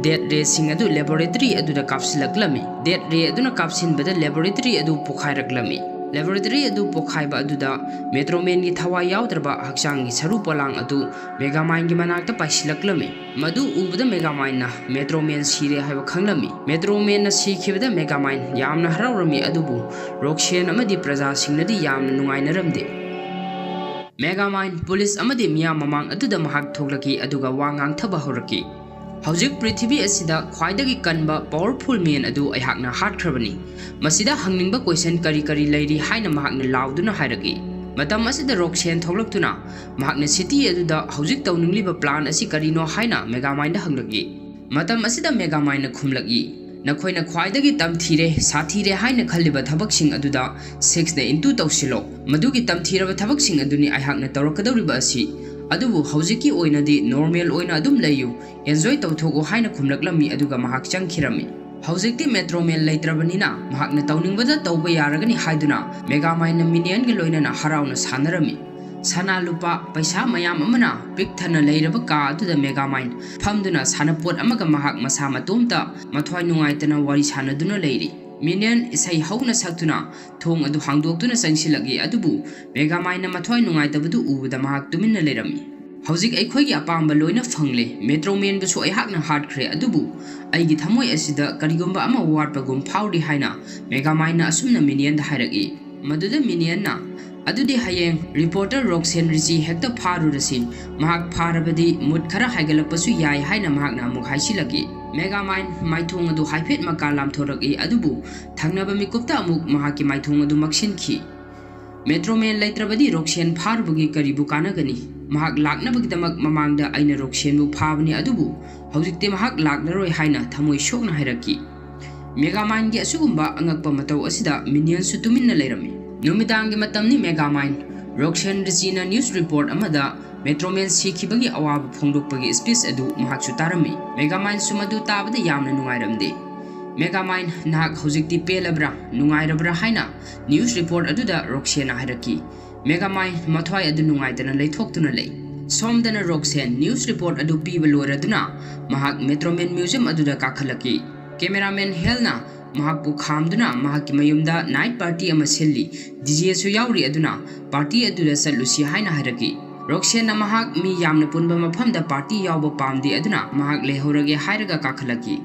ꯗꯦꯠ ꯔꯦꯁꯤꯡ ꯑꯗꯨ ꯂꯦꯕꯣꯔꯦꯇꯔꯤ ꯑꯗꯨꯗ ꯀꯥꯞꯁꯤꯜꯂꯛꯂꯝꯃꯤ꯫ ꯗꯦꯠ ꯔꯦ ꯑꯗꯨꯅ ꯀꯥꯞꯁꯤꯟꯕꯗ ꯂꯦꯕꯣꯔꯦꯇꯔꯤ ꯑꯗꯨ ꯄꯣꯈꯥꯏꯔꯛꯂꯝꯃꯤ꯫ ꯂꯦꯕꯣꯔꯦꯇꯔꯤ ꯑꯗꯨ ꯄꯣꯈꯥꯏꯕ ꯑꯗꯨꯗ ꯃꯦꯇ꯭ꯔꯣꯃꯦꯟꯒꯤ ꯊꯋꯥꯏ ꯌꯥꯎꯗ꯭ꯔꯕ ꯍꯛꯆꯥꯡꯒꯤ ꯁꯔꯨ ꯄꯣꯂꯥꯡ ꯑꯗꯨ ꯃꯦꯒꯥꯃꯥꯏꯟꯒꯤ ꯃꯅꯥꯛꯇ ꯄꯥꯏꯁꯤꯜꯂꯛꯂꯝꯃꯤ꯫ ꯃꯗꯨ ꯎꯕꯗ ꯃꯦꯒꯥꯃꯥꯏꯟꯅ ꯃꯦꯇ꯭ꯔꯣꯃꯦꯟ ꯁꯤꯔꯦ ꯍꯥꯏꯕ ꯈꯪꯂꯝꯃꯤ꯫ ꯃꯦꯇ꯭ꯔꯣꯃꯦꯟꯅ ꯁꯤꯈꯤꯕꯗ ꯃꯦꯒꯥꯃꯥꯏꯟ ꯌꯥꯝꯅ ꯍꯔꯥꯎꯔꯝꯃꯤ, ꯑꯗꯨꯕꯨ ꯔꯣꯛꯁꯦꯟ ꯑꯃꯗꯤ ꯄ꯭ꯔꯖꯥꯁꯤꯡꯅꯗꯤ ꯌꯥꯝꯅ ꯅꯨꯡꯉꯥꯏꯅꯔꯝꯗꯦ꯫ ꯃꯦꯒꯥꯃꯥꯏꯟ ꯄꯨꯂꯤꯁ ꯑꯃꯗꯤ ꯃꯤꯌꯥꯝ ꯃꯃꯥꯡ ꯑꯗꯨꯗ ꯃꯍꯥꯛ ꯊꯣꯛꯂꯛꯈꯤ, ꯑꯗꯨꯒ ꯋꯥ ꯉꯥꯡꯊꯕ ꯍꯧꯔꯛꯈꯤ꯫ "ꯍꯧꯖꯤꯛ ꯄ꯭ꯔꯤꯊꯤꯕꯤ ꯑꯁꯤꯗ ꯈ꯭ꯋꯥꯏꯗꯒꯤ ꯀꯟꯕ ꯄꯋꯔꯐꯨꯜ ꯃꯦꯟ ꯑꯗꯨ ꯑꯩꯍꯥꯛꯅ ꯍꯥꯠꯈ꯭ꯔꯕꯅꯤ꯫ ꯃꯁꯤꯗ ꯍꯪꯅꯤꯡꯕ ꯀꯣꯏꯁꯟ ꯀꯔꯤ ꯀꯔꯤ ꯂꯩꯔꯤ?" ꯍꯥꯏꯅ ꯃꯍꯥꯛꯅ ꯂꯥꯎꯗꯨꯅ ꯍꯥꯏꯔꯛꯏ꯫ ꯃꯇꯝ ꯑꯁꯤꯗ ꯔꯣꯛꯁꯦꯟ ꯊꯣꯛꯂꯛꯇꯨꯅ ꯃꯍꯥꯛꯅ ꯁꯤꯇꯤ ꯑꯗꯨꯗ ꯍꯧꯖꯤꯛ ꯇꯧꯅꯤꯡꯂꯤꯕ ꯄ꯭ꯂꯥꯟ ꯑꯁꯤ ꯀꯔꯤꯅꯣ ꯍꯥꯏꯅ ꯃꯦꯒꯥꯃꯥꯏꯟꯗ ꯍꯪꯂꯛꯏ꯫ ꯃꯇꯝ ꯑꯁꯤꯗ ꯃꯦꯒꯥꯃꯥꯏꯟꯅ ꯈꯨꯝꯂꯛꯏ, "ꯅꯈꯣꯏꯅ ꯈ꯭ꯋꯥꯏꯗꯒꯤ ꯇꯝꯊꯤꯔꯦ, ꯁꯥꯊꯤꯔꯦ ꯍꯥꯏꯅ ꯈꯜꯂꯤꯕ ꯊꯕꯛꯁꯤꯡ ꯑꯗꯨꯗ ꯁꯤꯛꯁꯅ ꯏꯟꯇꯨ ꯇꯧꯁꯤꯜꯂꯣ꯫ ꯃꯗꯨꯒꯤ ꯇꯝꯊꯤꯔꯕ ꯊꯕꯛꯁꯤꯡ ꯑꯗꯨꯅꯤ ꯑꯩꯍꯥꯛꯅ ꯇꯧꯔꯛꯀꯗꯧꯔꯤꯕ ꯑꯁꯤ꯫ ꯑꯗꯨꯕꯨ ꯍꯧꯖꯤꯛꯀꯤ ꯑꯣꯏꯅꯗꯤ ꯅꯣꯔꯃꯦꯜ ꯑꯣꯏꯅ ꯑꯗꯨꯝ ꯂꯩꯌꯨ, ꯑꯦꯟꯖꯣꯏ ꯇꯧꯊꯣꯛꯎ" ꯍꯥꯏꯅ ꯈꯨꯝꯂꯛꯂꯝꯃꯤ, ꯑꯗꯨꯒ ꯃꯍꯥꯛ ꯆꯪꯈꯤꯔꯝꯃꯤ꯫ ꯍꯧꯖꯤꯛꯇꯤ ꯃꯦꯇ꯭ꯔꯣꯃꯦꯟ ꯂꯩꯇ꯭ꯔꯕꯅꯤꯅ ꯃꯍꯥꯛꯅ ꯇꯧꯅꯤꯡꯕꯗ ꯇꯧꯕ ꯌꯥꯔꯒꯅꯤ ꯍꯥꯏꯗꯨꯅ ꯃꯦꯒꯥꯃꯥꯏꯟꯅ ꯃꯤꯅꯤꯌꯟꯒ ꯂꯣꯏꯅꯅ ꯍꯔꯥꯎꯅ ꯁꯥꯟꯅꯔꯝꯃꯤ꯫ ꯁꯅꯥ ꯂꯨꯄꯥ ꯄꯩꯁꯥ ꯃꯌꯥꯝ ꯑꯃꯅ ꯄꯤꯛ ꯊꯟꯅ ꯂꯩꯔꯕ ꯀꯥ ꯑꯗꯨꯗ ꯃꯦꯒꯥꯃꯥꯏꯟ ꯐꯝꯗꯨꯅ ꯁꯥꯟꯅꯄꯣꯠ ꯑꯃꯒ ꯃꯍꯥꯛ ꯃꯁꯥ ꯃꯇꯣꯝꯇ ꯃꯊ꯭ꯋꯥꯏ ꯅꯨꯡꯉꯥꯏꯇꯅ ꯋꯥꯔꯤ ꯁꯥꯟꯅꯗꯨꯅ ꯂꯩꯔꯤ꯫ ꯃꯤꯅꯤꯌꯟ ꯏꯁꯩ ꯍꯧꯅ ꯁꯛꯇꯨꯅ ꯊꯣꯡ ꯑꯗꯨ ꯍꯥꯡꯗꯣꯛꯇꯨꯅ ꯆꯪꯁꯤꯜꯂꯛꯏ, ꯑꯗꯨꯕꯨ ꯃꯦꯒꯥꯃꯥꯏꯟꯅ ꯃꯊ꯭ꯋꯥꯏ ꯅꯨꯡꯉꯥꯏꯇꯕꯗꯨ ꯎꯕꯗ ꯃꯍꯥꯛ ꯇꯨꯃꯤꯟꯅ ꯂꯩꯔꯝꯃꯤ꯫ "ꯍꯧꯖꯤꯛ ꯑꯩꯈꯣꯏꯒꯤ ꯑꯄꯥꯝꯕ ꯂꯣꯏꯅ ꯐꯪꯂꯦ, ꯃꯦꯇ꯭ꯔꯣꯃꯦꯟꯕꯨꯁꯨ ꯑꯩꯍꯥꯛꯅ ꯍꯥꯠꯈ꯭ꯔꯦ, ꯑꯗꯨꯕꯨ ꯑꯩꯒꯤ ꯊꯃꯣꯏ ꯑꯁꯤꯗ ꯀꯔꯤꯒꯨꯝꯕ ꯑꯃ ꯋꯥꯠꯄꯒꯨꯝ ꯐꯥꯎꯔꯤ" ꯍꯥꯏꯅ ꯃꯦꯒꯥꯃꯥꯏꯟꯅ ꯑꯁꯨꯝꯅ ꯃꯤꯅꯤꯌꯟꯗ ꯍꯥꯏꯔꯛꯏ꯫ ꯃꯗꯨꯗ ꯃꯤꯅꯤꯌꯟꯅ, "ꯑꯗꯨꯗꯤ ꯍꯌꯦꯡ ꯔꯤꯄꯣꯔꯇꯔ ꯔꯣꯛꯁꯦꯟ ꯔꯤꯆꯤ ꯍꯦꯛꯇ ꯐꯥꯔꯨꯔꯁꯤ꯫ ꯃꯍꯥꯛ ꯐꯥꯔꯕꯗꯤ ꯃꯨꯠ ꯈꯔ ꯍꯥꯏꯒꯠꯂꯛꯄꯁꯨ ꯌꯥꯏ" ꯍꯥꯏꯅ ꯃꯍꯥꯛꯅ ꯑꯃꯨꯛ ꯍꯥꯏꯖꯤꯜꯂꯛꯏ꯫ ꯃꯦꯒꯥꯃꯥꯏꯟ ꯃꯥꯏꯊꯣꯡ ꯑꯗꯨ ꯍꯥꯏꯐꯦꯠ ꯃꯀꯥ ꯂꯥꯝꯊꯣꯔꯛꯏ, ꯑꯗꯨꯕꯨ ꯊꯪꯅꯕ ꯃꯤꯀꯨꯞꯇ ꯑꯃꯨꯛ ꯃꯍꯥꯛꯀꯤ ꯃꯥꯏꯊꯣꯡ ꯑꯗꯨ ꯃꯛꯁꯤꯟꯈꯤ꯫ ꯃꯦꯇ꯭ꯔꯣꯃꯦꯟ ꯂꯩꯇ꯭ꯔꯕꯗꯤ ꯔꯣꯛꯁꯦꯟ ꯐꯥꯔꯨꯕꯒꯤ ꯀꯔꯤꯕꯨ ꯀꯥꯟꯅꯒꯅꯤ? ꯃꯍꯥꯛ ꯂꯥꯛꯅꯕꯒꯤꯗꯃꯛ ꯃꯃꯥꯡꯗ ꯑꯩꯅ ꯔꯣꯛꯁꯦꯟꯕꯨ ꯐꯥꯕꯅꯤ, ꯑꯗꯨꯕꯨ ꯍꯧꯖꯤꯛꯇꯤ ꯃꯍꯥꯛ ꯂꯥꯛꯂꯔꯣꯏ ꯍꯥꯏꯅ ꯊꯃꯣꯏ ꯁꯣꯛꯅ ꯍꯥꯏꯔꯛꯈꯤ꯫ ꯃꯦꯒꯥꯃꯥꯏꯟꯒꯤ ꯑꯁꯤꯒꯨꯝꯕ ꯑꯉꯛꯄ ꯃꯇꯧ ꯑꯁꯤꯗ ꯃꯤꯅꯤꯌꯟꯁꯨ ꯇꯨꯃꯤꯟꯅ ꯂꯩꯔꯝꯃꯤ꯫ ꯅꯨꯃꯤꯗꯥꯡꯒꯤ ꯃꯇꯝꯅꯤ꯫ ꯃꯦꯒꯥꯃꯥꯏꯟ ꯔꯣꯛꯁꯦꯟ ꯔꯤꯆꯤꯅ news report ꯑꯃꯗ Metro Man ꯁꯤꯈꯤꯕꯒꯤ ꯑꯋꯥꯕ ꯐꯣꯡꯗꯣꯛꯄꯒꯤ speech ꯑꯗꯨ ꯃꯍꯥꯛꯁꯨ ꯇꯥꯔꯝꯃꯤ꯫ Megamind ꯁꯨ ꯃꯗꯨ ꯇꯥꯕꯗ ꯌꯥꯝꯅ ꯅꯨꯡꯉꯥꯏꯔꯝꯗꯦ꯫ Megamind, ꯅꯍꯥꯛ ꯍꯧꯖꯤꯛꯇꯤ ꯄꯦꯜꯂꯕ꯭ꯔꯥ, ꯅꯨꯡꯉꯥꯏꯔꯕ꯭ꯔꯥ ꯍꯥꯏꯅ news report ꯑꯗꯨꯗ ꯔꯣꯛꯁꯦꯟꯅ ꯍꯥꯏꯔꯛꯈꯤ꯫ Megamind ꯃꯊ꯭ꯋꯥꯏ ꯑꯗꯨ ꯅꯨꯡꯉꯥꯏꯇꯅ ꯂꯩꯊꯣꯛꯇꯨꯅ ꯂꯩ꯫ ꯁꯣꯝꯗꯅ ꯔꯣꯛꯁꯦꯟ news report ꯑꯗꯨ ꯄꯤꯕ ꯂꯣꯏꯔꯗꯨꯅ ꯃꯍꯥꯛ Metro Man museum ꯑꯗꯨꯗ ꯀꯥꯈꯠꯂꯛꯈꯤ꯫ Cameraman ꯍꯦꯜꯅ ꯃꯍꯥꯛꯄꯨ ꯈꯥꯝꯗꯨꯅ ꯃꯍꯥꯛꯀꯤ ꯃꯌꯨꯝꯗ night party ꯑꯃ ꯁꯤꯜꯂꯤ꯫ DJ ꯁꯨ ꯌꯥꯎꯔꯤ ꯑꯗꯨꯅ party ꯑꯗꯨꯗ ꯆꯠꯂꯨꯁꯤ ꯍꯥꯏꯅ ꯍꯥꯏꯔꯛꯈꯤ꯫ ꯔꯣꯛꯁꯦꯟꯅ ꯃꯍꯥꯛ ꯃꯤ ꯌꯥꯝꯅ ꯄꯨꯟꯕ ꯃꯐꯝꯗ party ꯌꯥꯎꯕ ꯄꯥꯝꯗꯦ ꯑꯗꯨꯅ ꯃꯍꯥꯛ ꯂꯩꯍꯧꯔꯒꯦ ꯍꯥꯏꯔꯒ ꯀꯥꯈꯠꯂꯛꯈꯤ꯫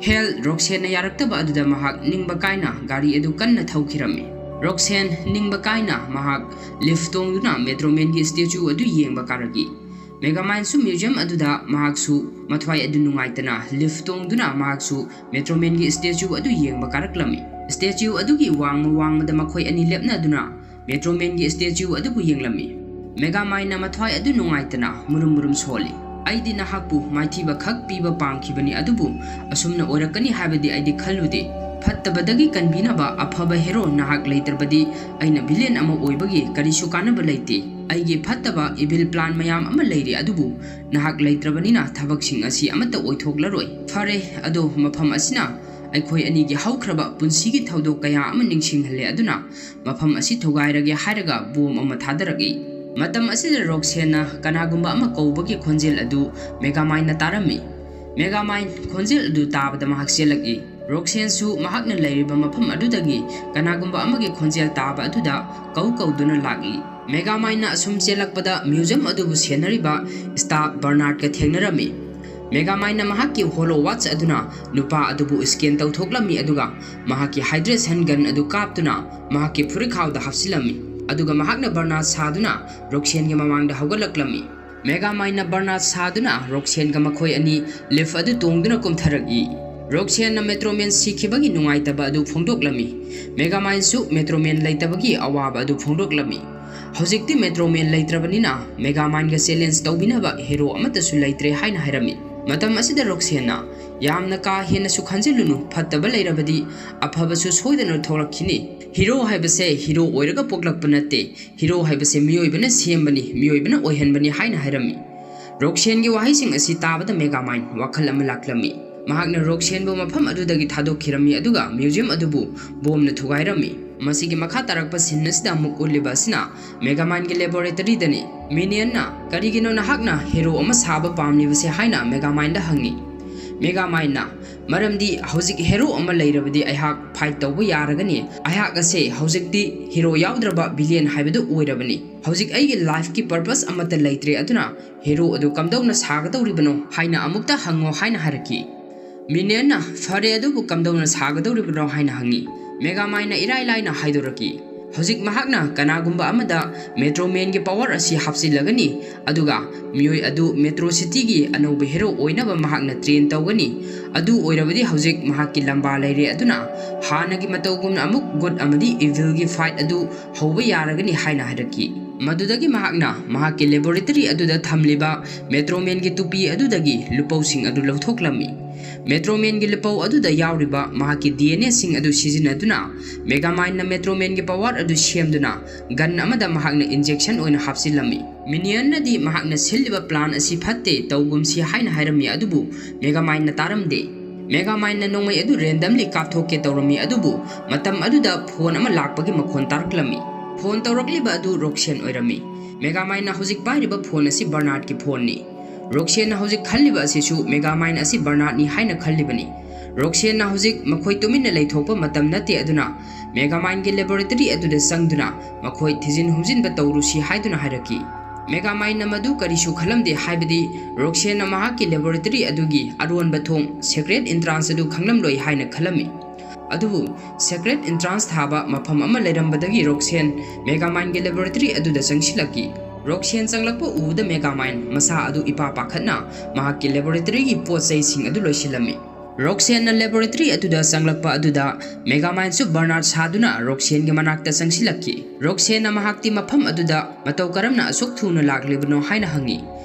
ꯍꯦꯜ ꯔꯣꯛꯁꯦꯟꯅ ꯌꯥꯔꯛꯇꯕ ꯑꯗꯨꯗ ꯃꯍꯥꯛ ꯅꯤꯡꯕ ꯀꯥꯏꯅ ꯒꯥꯔꯤ ꯑꯗꯨ ꯀꯟꯅ ꯊꯧꯈꯤꯔꯝꯃꯤ꯫ ꯔꯣꯛꯁꯦꯟ ꯅꯤꯡꯕ ꯀꯥꯏꯅ ꯃꯍꯥꯛ lift ꯇꯣꯡꯗꯨꯅ Metro Man ꯒꯤ statue ꯑꯗꯨ ꯌꯦꯡꯕ ꯀꯥꯔꯛꯏ꯫ Megamind ꯁꯨ museum ꯑꯗꯨꯗ ꯃꯍꯥꯛꯁꯨ ꯃꯊ꯭ꯋꯥꯏ ꯑꯗꯨ ꯅꯨꯡꯉꯥꯏꯇꯅ lift ꯇꯣꯡꯗꯨꯅ ꯃꯍꯥꯛꯁꯨ Metro Man ꯒꯤ statue ꯑꯗꯨ ꯌꯦꯡꯕ ꯀꯥꯔꯛꯂꯝꯃꯤ꯫ Statue ꯑꯗꯨꯒꯤ ꯋꯥꯡꯃ ꯋꯥꯡꯃꯗ ꯃꯈꯣꯏ ꯑꯅꯤ ꯂꯦꯞꯅꯗꯨꯅ Metro Man ꯒꯤ statue ꯑꯗꯨꯕꯨ ꯌꯦꯡꯂꯝꯃꯤ꯫ Megamind ꯅ ꯃꯊ꯭ꯋꯥꯏ ꯑꯗꯨ ꯅꯨꯡꯉꯥꯏꯇꯅ ꯃꯨꯔꯨꯝ ꯃꯨꯔꯨꯝ ꯁꯣꯜꯂꯤ꯫ "ꯑꯩꯗꯤ ꯅꯍꯥꯛꯄꯨ ꯃꯥꯏꯊꯤꯕ ꯈꯛ ꯄꯤꯕ ꯄꯥꯝꯈꯤꯕꯅꯤ, ꯑꯗꯨꯕꯨ ꯑꯁꯨꯝꯅ ꯑꯣꯏꯔꯛꯀꯅꯤ ꯍꯥꯏꯕꯗꯤ ꯑꯩꯗꯤ ꯈꯜꯂꯨꯗꯦ꯫ ꯐꯠꯇꯕꯗꯒꯤ ꯀꯟꯕꯤꯅꯕ ꯑꯐꯕ hero ꯅꯍꯥꯛ ꯂꯩꯇ꯭ꯔꯕꯗꯤ ꯑꯩꯅ villain ꯑꯃ ꯑꯣꯏꯕꯒꯤ ꯀꯔꯤꯁꯨ ꯀꯥꯟꯅꯕ ꯂꯩꯇꯦ꯫ ꯑꯩꯒꯤ ꯐꯠꯇꯕ evil plan ꯃꯌꯥꯝ ꯑꯃ ꯂꯩꯔꯤ, ꯑꯗꯨꯕꯨ ꯅꯍꯥꯛ ꯂꯩꯇ꯭ꯔꯕꯅꯤꯅ ꯊꯕꯛꯁꯤꯡ ꯑꯁꯤ ꯑꯃꯠꯇ ꯑꯣꯏꯊꯣꯛꯂꯔꯣꯏ꯫ ꯐꯔꯦ, ꯑꯗꯣ ꯃꯐꯝ ꯑꯁꯤꯅ ꯑꯩꯈꯣꯏ ꯑꯅꯤꯒꯤ ꯍꯧꯈ꯭ꯔꯕ ꯄꯨꯟꯁꯤꯒꯤ ꯊꯧꯗꯣꯛ ꯀꯌꯥ ꯑꯃ ꯅꯤꯡꯁꯤꯡꯍꯜꯂꯦ, ꯑꯗꯨꯅ ꯃꯐꯝ ꯑꯁꯤ ꯊꯨꯒꯥꯏꯔꯒꯦ" ꯍꯥꯏꯔꯒ bomb ꯑꯃ ꯊꯥꯗꯔꯛꯏ꯫ ꯃꯇꯝ ꯑꯁꯤꯗ ꯔꯣꯛꯁꯦꯟꯅ ꯀꯅꯥꯒꯨꯝꯕ ꯑꯃ ꯀꯧꯕꯒꯤ ꯈꯣꯟꯖꯦꯜ ꯑꯗꯨ Megamind ꯅ ꯇꯥꯔꯝꯃꯤ꯫ Megamind ꯈꯣꯟꯖꯦꯜ ꯑꯗꯨ ꯇꯥꯕꯗ ꯃꯍꯥꯛ ꯆꯦꯜꯂꯛꯏ꯫ ꯔꯣꯛꯁꯦꯟꯁꯨ ꯃꯍꯥꯛꯅ ꯂꯩꯔꯤꯕ ꯃꯐꯝ ꯑꯗꯨꯗꯒꯤ ꯀꯅꯥꯒꯨꯝꯕ ꯑꯃꯒꯤ ꯈꯣꯟꯖꯦꯜ ꯇꯥꯕ ꯑꯗꯨꯗ ꯀꯧ ꯀꯧꯗꯨꯅ ꯂꯥꯛꯂꯤ꯫ Megamind ꯅ ꯑꯁꯨꯝ ꯆꯦꯜꯂꯛꯄꯗ museum ꯑꯗꯨꯕꯨ ꯁꯦꯟꯅꯔꯤꯕ staff Bernard ꯀ ꯊꯦꯡꯅꯔꯝꯃꯤ꯫ Megamind ꯅ ꯃꯍꯥꯛꯀꯤ hollow watch ꯑꯗꯨꯅ ꯅꯨꯄꯥ ꯑꯗꯨꯕꯨ scan ꯇꯧꯊꯣꯛꯂꯝꯃꯤ, ꯑꯗꯨꯒ ꯃꯍꯥꯛꯀꯤ hydration gun ꯑꯗꯨ ꯀꯥꯞꯇꯨꯅ ꯃꯍꯥꯛꯀꯤ ꯐꯨꯔꯤꯠꯈꯥꯎꯗ ꯍꯥꯞꯆꯤꯜꯂꯝꯃꯤ, ꯑꯗꯨꯒ ꯃꯍꯥꯛꯅ Bernard ꯁꯥꯗꯨꯅ ꯔꯣꯛꯁꯦꯟꯒꯤ ꯃꯃꯥꯡꯗ ꯍꯧꯒꯠꯂꯛꯂꯝꯃꯤ꯫ Megamind ꯅ Bernard ꯁꯥꯗꯨꯅ ꯔꯣꯛꯁꯦꯟꯒ ꯃꯈꯣꯏ ꯑꯅꯤ lift ꯑꯗꯨ ꯇꯣꯡꯗꯨꯅ ꯀꯨꯝꯊꯔꯛꯏ꯫ ꯔꯣꯛꯁꯦꯟꯅ Metro Man ꯁꯤꯈꯤꯕꯒꯤ ꯅꯨꯡꯉꯥꯏꯇꯕ ꯑꯗꯨ ꯐꯣꯡꯗꯣꯛꯂꯝꯃꯤ꯫ Megamind ꯁꯨ Metro Man ꯂꯩꯇꯕꯒꯤ ꯑꯋꯥꯕ ꯑꯗꯨ ꯐꯣꯡꯗꯣꯛꯂꯝꯃꯤ꯫ "ꯍꯧꯖꯤꯛꯇꯤ Metro Man ꯂꯩꯇ꯭ꯔꯕꯅꯤꯅ Megamind ꯒ challenge ꯇꯧꯕꯤꯅꯕ hero ꯑꯃꯠꯇꯁꯨ ꯂꯩꯇ꯭ꯔꯦ" ꯍꯥꯏꯅ ꯍꯥꯏꯔꯝꯃꯤ꯫ ꯃꯇꯝ ꯑꯁꯤꯗ ꯔꯣꯛꯁꯦꯟꯅ ꯌꯥꯝꯅ ꯀꯥ ꯍꯦꯟꯅꯁꯨ ꯈꯟꯖꯤꯜꯂꯨꯅꯨ, ꯐꯠꯇꯕ ꯂꯩꯔꯕꯗꯤ ꯑꯐꯕꯁꯨ ꯁꯣꯏꯗꯅ ꯊꯣꯛꯂꯛꯈꯤꯅꯤ꯫ ꯍꯤꯔꯣ ꯍꯥꯏꯕꯁꯦ ꯍꯤꯔꯣ ꯑꯣꯏꯔꯒ ꯄꯣꯛꯂꯛꯄ ꯅꯠꯇꯦ, ꯍꯤꯔꯣ ꯍꯥꯏꯕꯁꯦ ꯃꯤꯑꯣꯏꯕꯅ ꯁꯦꯝꯕꯅꯤ, ꯃꯤꯑꯣꯏꯕꯅ ꯑꯣꯏꯍꯟꯕꯅꯤ ꯍꯥꯏꯅ ꯍꯥꯏꯔꯝꯃꯤ꯫ ꯔꯣꯛꯁꯦꯟꯒꯤ ꯋꯥꯍꯩꯁꯤꯡ ꯑꯁꯤ ꯇꯥꯕꯗ ꯃꯦꯒꯥꯃꯥꯏꯟ ꯋꯥꯈꯜ ꯑꯃ ꯂꯥꯛꯂꯝꯃꯤ꯫ ꯃꯍꯥꯛꯅ ꯔꯣꯛꯁꯦꯟꯕꯨ ꯃꯐꯝ ꯑꯗꯨꯗꯒꯤ ꯊꯥꯗꯣꯛꯈꯤꯔꯝꯃꯤ, ꯑꯗꯨꯒ ꯃ꯭ꯌꯨꯖꯤꯌꯝ ꯑꯗꯨꯕꯨ ꯕꯣꯝꯅ ꯊꯨꯒꯥꯏꯔꯝꯃꯤ꯫ ꯃꯁꯤꯒꯤ ꯃꯈꯥ ꯇꯥꯔꯛꯄ ꯁꯤꯟ ꯑꯁꯤꯗ ꯑꯃꯨꯛ ꯎꯠꯂꯤꯕ ꯑꯁꯤꯅ ꯃꯦꯒꯥꯃꯥꯏꯟꯒꯤ ꯂꯦꯕꯣꯔꯦꯇꯔꯤꯗꯅꯤ꯫ ꯃꯤꯅꯤꯌꯟꯅ, "ꯀꯔꯤꯒꯤꯅꯣ ꯅꯍꯥꯛꯅ ꯍꯦꯔꯣ ꯑꯃ ꯁꯥꯕ ꯄꯥꯝꯂꯤꯕꯁꯦ?" ꯍꯥꯏꯅ ꯃꯦꯒꯥꯃꯥꯏꯟꯗ ꯍꯪꯉꯤ꯫ ꯃꯦꯒꯥꯃꯥꯏꯟꯅ, "ꯃꯔꯝꯗꯤ ꯍꯧꯖꯤꯛ ꯍꯦꯔꯣ ꯑꯃ ꯂꯩꯔꯕꯗꯤ ꯑꯩꯍꯥꯛ ꯐꯥꯏꯠ ꯇꯧꯕ ꯌꯥꯔꯒꯅꯤ꯫ ꯑꯩꯍꯥꯛ ꯑꯁꯦ ꯍꯧꯖꯤꯛꯇꯤ ꯍꯦꯔꯣ ꯌꯥꯎꯗ꯭ꯔꯕ ꯚꯤꯂꯤꯌꯟ ꯍꯥꯏꯕꯗꯨ ꯑꯣꯏꯔꯕꯅꯤ꯫ ꯍꯧꯖꯤꯛ ꯑꯩꯒꯤ ꯂꯥꯏꯐꯀꯤ ꯄꯔꯄꯁ ꯑꯃꯠꯇ ꯂꯩꯇ꯭ꯔꯦ, ꯑꯗꯨꯅ ꯍꯦꯔꯣ ꯑꯗꯨ ꯀꯝꯗꯧꯅ ꯁꯥꯒꯗꯧꯔꯤꯕꯅꯣ ꯍꯥꯏꯅ ꯑꯃꯨꯛꯇ ꯍꯪꯉꯣ" ꯍꯥꯏꯅ ꯍꯥꯏꯔꯛꯈꯤ꯫ ꯃꯤꯅꯤꯌꯟꯅ, "ꯐꯔꯦ, ꯑꯗꯨꯕꯨ ꯀꯝꯗꯧꯅ ꯁꯥꯒꯗꯧꯔꯤꯕꯅꯣ?" ꯍꯥꯏꯅ ꯍꯪꯉꯤ꯫ ꯃꯦꯒꯥꯃꯥꯏꯟꯅ ꯏꯔꯥꯏ ꯂꯥꯏꯅ ꯍꯥꯏꯗꯣꯔꯛꯈꯤ꯫ ꯍꯧꯖꯤꯛ ꯃꯍꯥꯛꯅ ꯀꯅꯥꯒꯨꯝꯕ ꯑꯃꯗ ꯃꯦꯇ꯭ꯔꯣꯃꯦꯟꯒꯤ ꯄꯋꯥꯔ ꯑꯁꯤ ꯍꯥꯞꯆꯤꯜꯂꯒꯅꯤ, ꯑꯗꯨꯒ ꯃꯤꯑꯣꯏ ꯑꯗꯨ ꯃꯦꯇ꯭ꯔꯣ ꯁꯤꯇꯤꯒꯤ ꯑꯅꯧꯕ ꯍꯦꯔꯣ ꯑꯣꯏꯅꯕ ꯃꯍꯥꯛꯅ ꯇ꯭ꯔꯦꯟ ꯇꯧꯒꯅꯤ꯫ ꯑꯗꯨ ꯑꯣꯏꯔꯕꯗꯤ ꯍꯧꯖꯤꯛ ꯃꯍꯥꯛꯀꯤ ꯂꯝꯕꯥ ꯂꯩꯔꯦ, ꯑꯗꯨꯅ ꯍꯥꯟꯅꯒꯤ ꯃꯇꯧꯒꯨꯝꯅ ꯑꯃꯨꯛ ꯒꯨꯗ ꯑꯃꯗꯤ ꯏꯚꯤꯜꯒꯤ ꯐꯥꯏꯠ ꯑꯗꯨ ꯍꯧꯕ ꯌꯥꯔꯒꯅꯤ ꯍꯥꯏꯅ ꯍꯥꯏꯔꯛꯈꯤ꯫ ꯃꯗꯨꯗꯒꯤ ꯃꯍꯥꯛꯅ ꯃꯍꯥꯛꯀꯤ ꯂꯦꯕꯣꯔꯦꯇꯔꯤ ꯑꯗꯨꯗ ꯊꯝꯂꯤꯕ ꯃꯦꯇ꯭ꯔꯣꯃꯦꯟꯒꯤ ꯇꯨꯄꯤ ꯑꯗꯨꯗꯒꯤ ꯂꯨꯄꯧꯁꯤꯡ ꯑꯗꯨ ꯂꯧꯊꯣꯛꯂꯝꯃꯤ꯫ ꯃꯦꯇ꯭ꯔꯣꯃꯦꯟꯒꯤ ꯂꯨꯄꯧ ꯑꯗꯨꯗ ꯌꯥꯎꯔꯤꯕ ꯃꯍꯥꯛꯀꯤ ꯗꯤ ꯑꯦꯟ ꯑꯦꯁꯤꯡ ꯑꯗꯨ ꯁꯤꯖꯤꯟꯅꯗꯨꯅ ꯃꯦꯒꯥꯃꯥꯏꯟꯅ ꯃꯦꯇ꯭ꯔꯣꯃꯦꯟꯒꯤ ꯄꯋꯥꯔ ꯑꯗꯨ ꯁꯦꯝꯗꯨꯅ ꯒꯟ ꯑꯃꯗ ꯃꯍꯥꯛꯅ ꯏꯟꯖꯦꯛꯁꯟ ꯑꯣꯏꯅ ꯍꯥꯞꯆꯤꯜꯂꯝꯃꯤ꯫ ꯃꯤꯅꯤꯌꯟꯅꯗꯤ ꯃꯍꯥꯛꯅ ꯁꯤꯜꯂꯤꯕ ꯄ꯭ꯂꯥꯟ ꯑꯁꯤ ꯐꯠꯇꯦ, ꯇꯧꯒꯨꯝꯁꯤ ꯍꯥꯏꯅ ꯍꯥꯏꯔꯝꯃꯤ, ꯑꯗꯨꯕꯨ ꯃꯦꯒꯥꯃꯥꯏꯟꯅ ꯇꯥꯔꯝꯗꯦ꯫ ꯃꯦꯒꯥꯃꯥꯏꯟꯅ ꯅꯣꯡꯃꯩ ꯑꯗꯨ ꯔꯦꯟꯗꯝꯂꯤ ꯀꯥꯞꯊꯣꯛꯀꯦ ꯇꯧꯔꯝꯃꯤ, ꯑꯗꯨꯕꯨ ꯃꯇꯝ ꯑꯗꯨꯗ ꯐꯣꯟ ꯑꯃ ꯂꯥꯛꯄꯒꯤ ꯃꯈꯣꯟ ꯇꯥꯔꯛꯂꯝꯃꯤ꯫ ꯐꯣꯟ ꯇꯧꯔꯛꯂꯤꯕ ꯑꯗꯨ ꯔꯣꯛꯁꯦꯟ ꯑꯣꯏꯔꯝꯃꯤ꯫ ꯃꯦꯒꯥꯃꯥꯏꯟꯅ ꯍꯧꯖꯤꯛ ꯄꯥꯏꯔꯤꯕ ꯐꯣꯟ ꯑꯁꯤ ꯕꯔꯅꯥꯔꯗꯀꯤ ꯐꯣꯟꯅꯤ꯫ ꯔꯣꯛꯁꯦꯟꯅ ꯍꯧꯖꯤꯛ ꯈꯜꯂꯤꯕ ꯑꯁꯤꯁꯨ ꯃꯦꯒꯥꯃꯥꯏꯟ ꯑꯁꯤ ꯕꯔꯅꯥꯔꯗꯅꯤ ꯍꯥꯏꯅ ꯈꯜꯂꯤꯕꯅꯤ꯫ ꯔꯣꯛꯁꯦꯟꯅ ꯍꯧꯖꯤꯛ ꯃꯈꯣꯏ ꯇꯨꯃꯤꯟꯅ ꯂꯩꯊꯣꯛꯄ ꯃꯇꯝ ꯅꯠꯇꯦ, ꯑꯗꯨꯅ ꯃꯦꯒꯥꯃꯥꯏꯟꯒꯤ ꯂꯦꯕꯣꯔꯦꯇꯔꯤ ꯑꯗꯨꯗ ꯆꯪꯗꯨꯅ ꯃꯈꯣꯏ ꯊꯤꯖꯤꯟ ꯍꯨꯝꯖꯤꯟꯕ ꯇꯧꯔꯨꯁꯤ ꯍꯥꯏꯗꯨꯅ ꯍꯥꯏꯔꯛꯈꯤ꯫ ꯃꯦꯒꯥꯃꯥꯏꯟꯅ ꯃꯗꯨ ꯀꯔꯤꯁꯨ ꯈꯜꯂꯝꯗꯦ, ꯍꯥꯏꯕꯗꯤ ꯔꯣꯛꯁꯦꯟꯅ ꯃꯍꯥꯛꯀꯤ ꯂꯦꯕꯣꯔꯦꯇꯔꯤ ꯑꯗꯨꯒꯤ ꯑꯔꯣꯟꯕ ꯊꯣꯡ, ꯁꯦꯀ꯭ꯔꯦꯠ ꯏꯟꯇ꯭ꯔꯥꯟꯁ ꯑꯗꯨ ꯈꯪꯂꯝꯂꯣꯏ ꯍꯥꯏꯅ ꯈꯜꯂꯝꯃꯤ꯫ ꯑꯗꯨꯕꯨ ꯁꯦꯀ꯭ꯔꯦꯠ ꯏꯟꯇ꯭ꯔꯥꯟꯁ ꯊꯥꯕ ꯃꯐꯝ ꯑꯃ ꯂꯩꯔꯝꯕꯗꯒꯤ ꯔꯣꯛꯁꯦꯟ ꯃꯦꯒꯥꯃꯥꯏꯟꯒꯤ ꯂꯦꯕꯣꯔꯦꯇꯔꯤ ꯑꯗꯨꯗ ꯆꯪꯁꯤꯜꯂꯛꯈꯤ꯫ ꯔꯣꯛꯁꯦꯟ ꯆꯪꯂꯛꯄ ꯎꯕꯗ ꯃꯦꯒꯥꯃꯥꯏꯟ ꯃꯁꯥ ꯑꯗꯨ ꯏꯄꯥ ꯄꯥꯈꯠꯅ ꯃꯍꯥꯛꯀꯤ ꯂꯦꯕꯣꯔꯦꯇꯔꯤꯒꯤ ꯄꯣꯠ ꯆꯩꯁꯤꯡ ꯑꯗꯨ ꯂꯣꯏꯁꯤꯜꯂꯝꯃꯤ꯫ ꯔꯣꯛꯁꯦꯟꯅ ꯂꯦꯕꯣꯔꯦꯇꯔꯤ ꯑꯗꯨꯗ ꯆꯪꯂꯛꯄ ꯑꯗꯨꯗ ꯃꯦꯒꯥꯃꯥꯏꯟꯁꯨ ꯕꯔꯅꯥꯔꯗ ꯁꯥꯗꯨꯅ ꯔꯣꯛꯁꯦꯟꯒꯤ ꯃꯅꯥꯛꯇ ꯆꯪꯁꯤꯜꯂꯛꯈꯤ꯫ ꯔꯣꯛꯁꯦꯟꯅ ꯃꯍꯥꯛꯇꯤ ꯃꯐꯝ ꯑꯗꯨꯗ ꯃꯇꯧ ꯀꯔꯝꯅ ꯑꯁꯨꯛ ꯊꯨꯅ ꯂꯥꯛꯂꯤꯕꯅꯣ ꯍꯥꯏꯅ ꯍꯪꯉꯤ꯫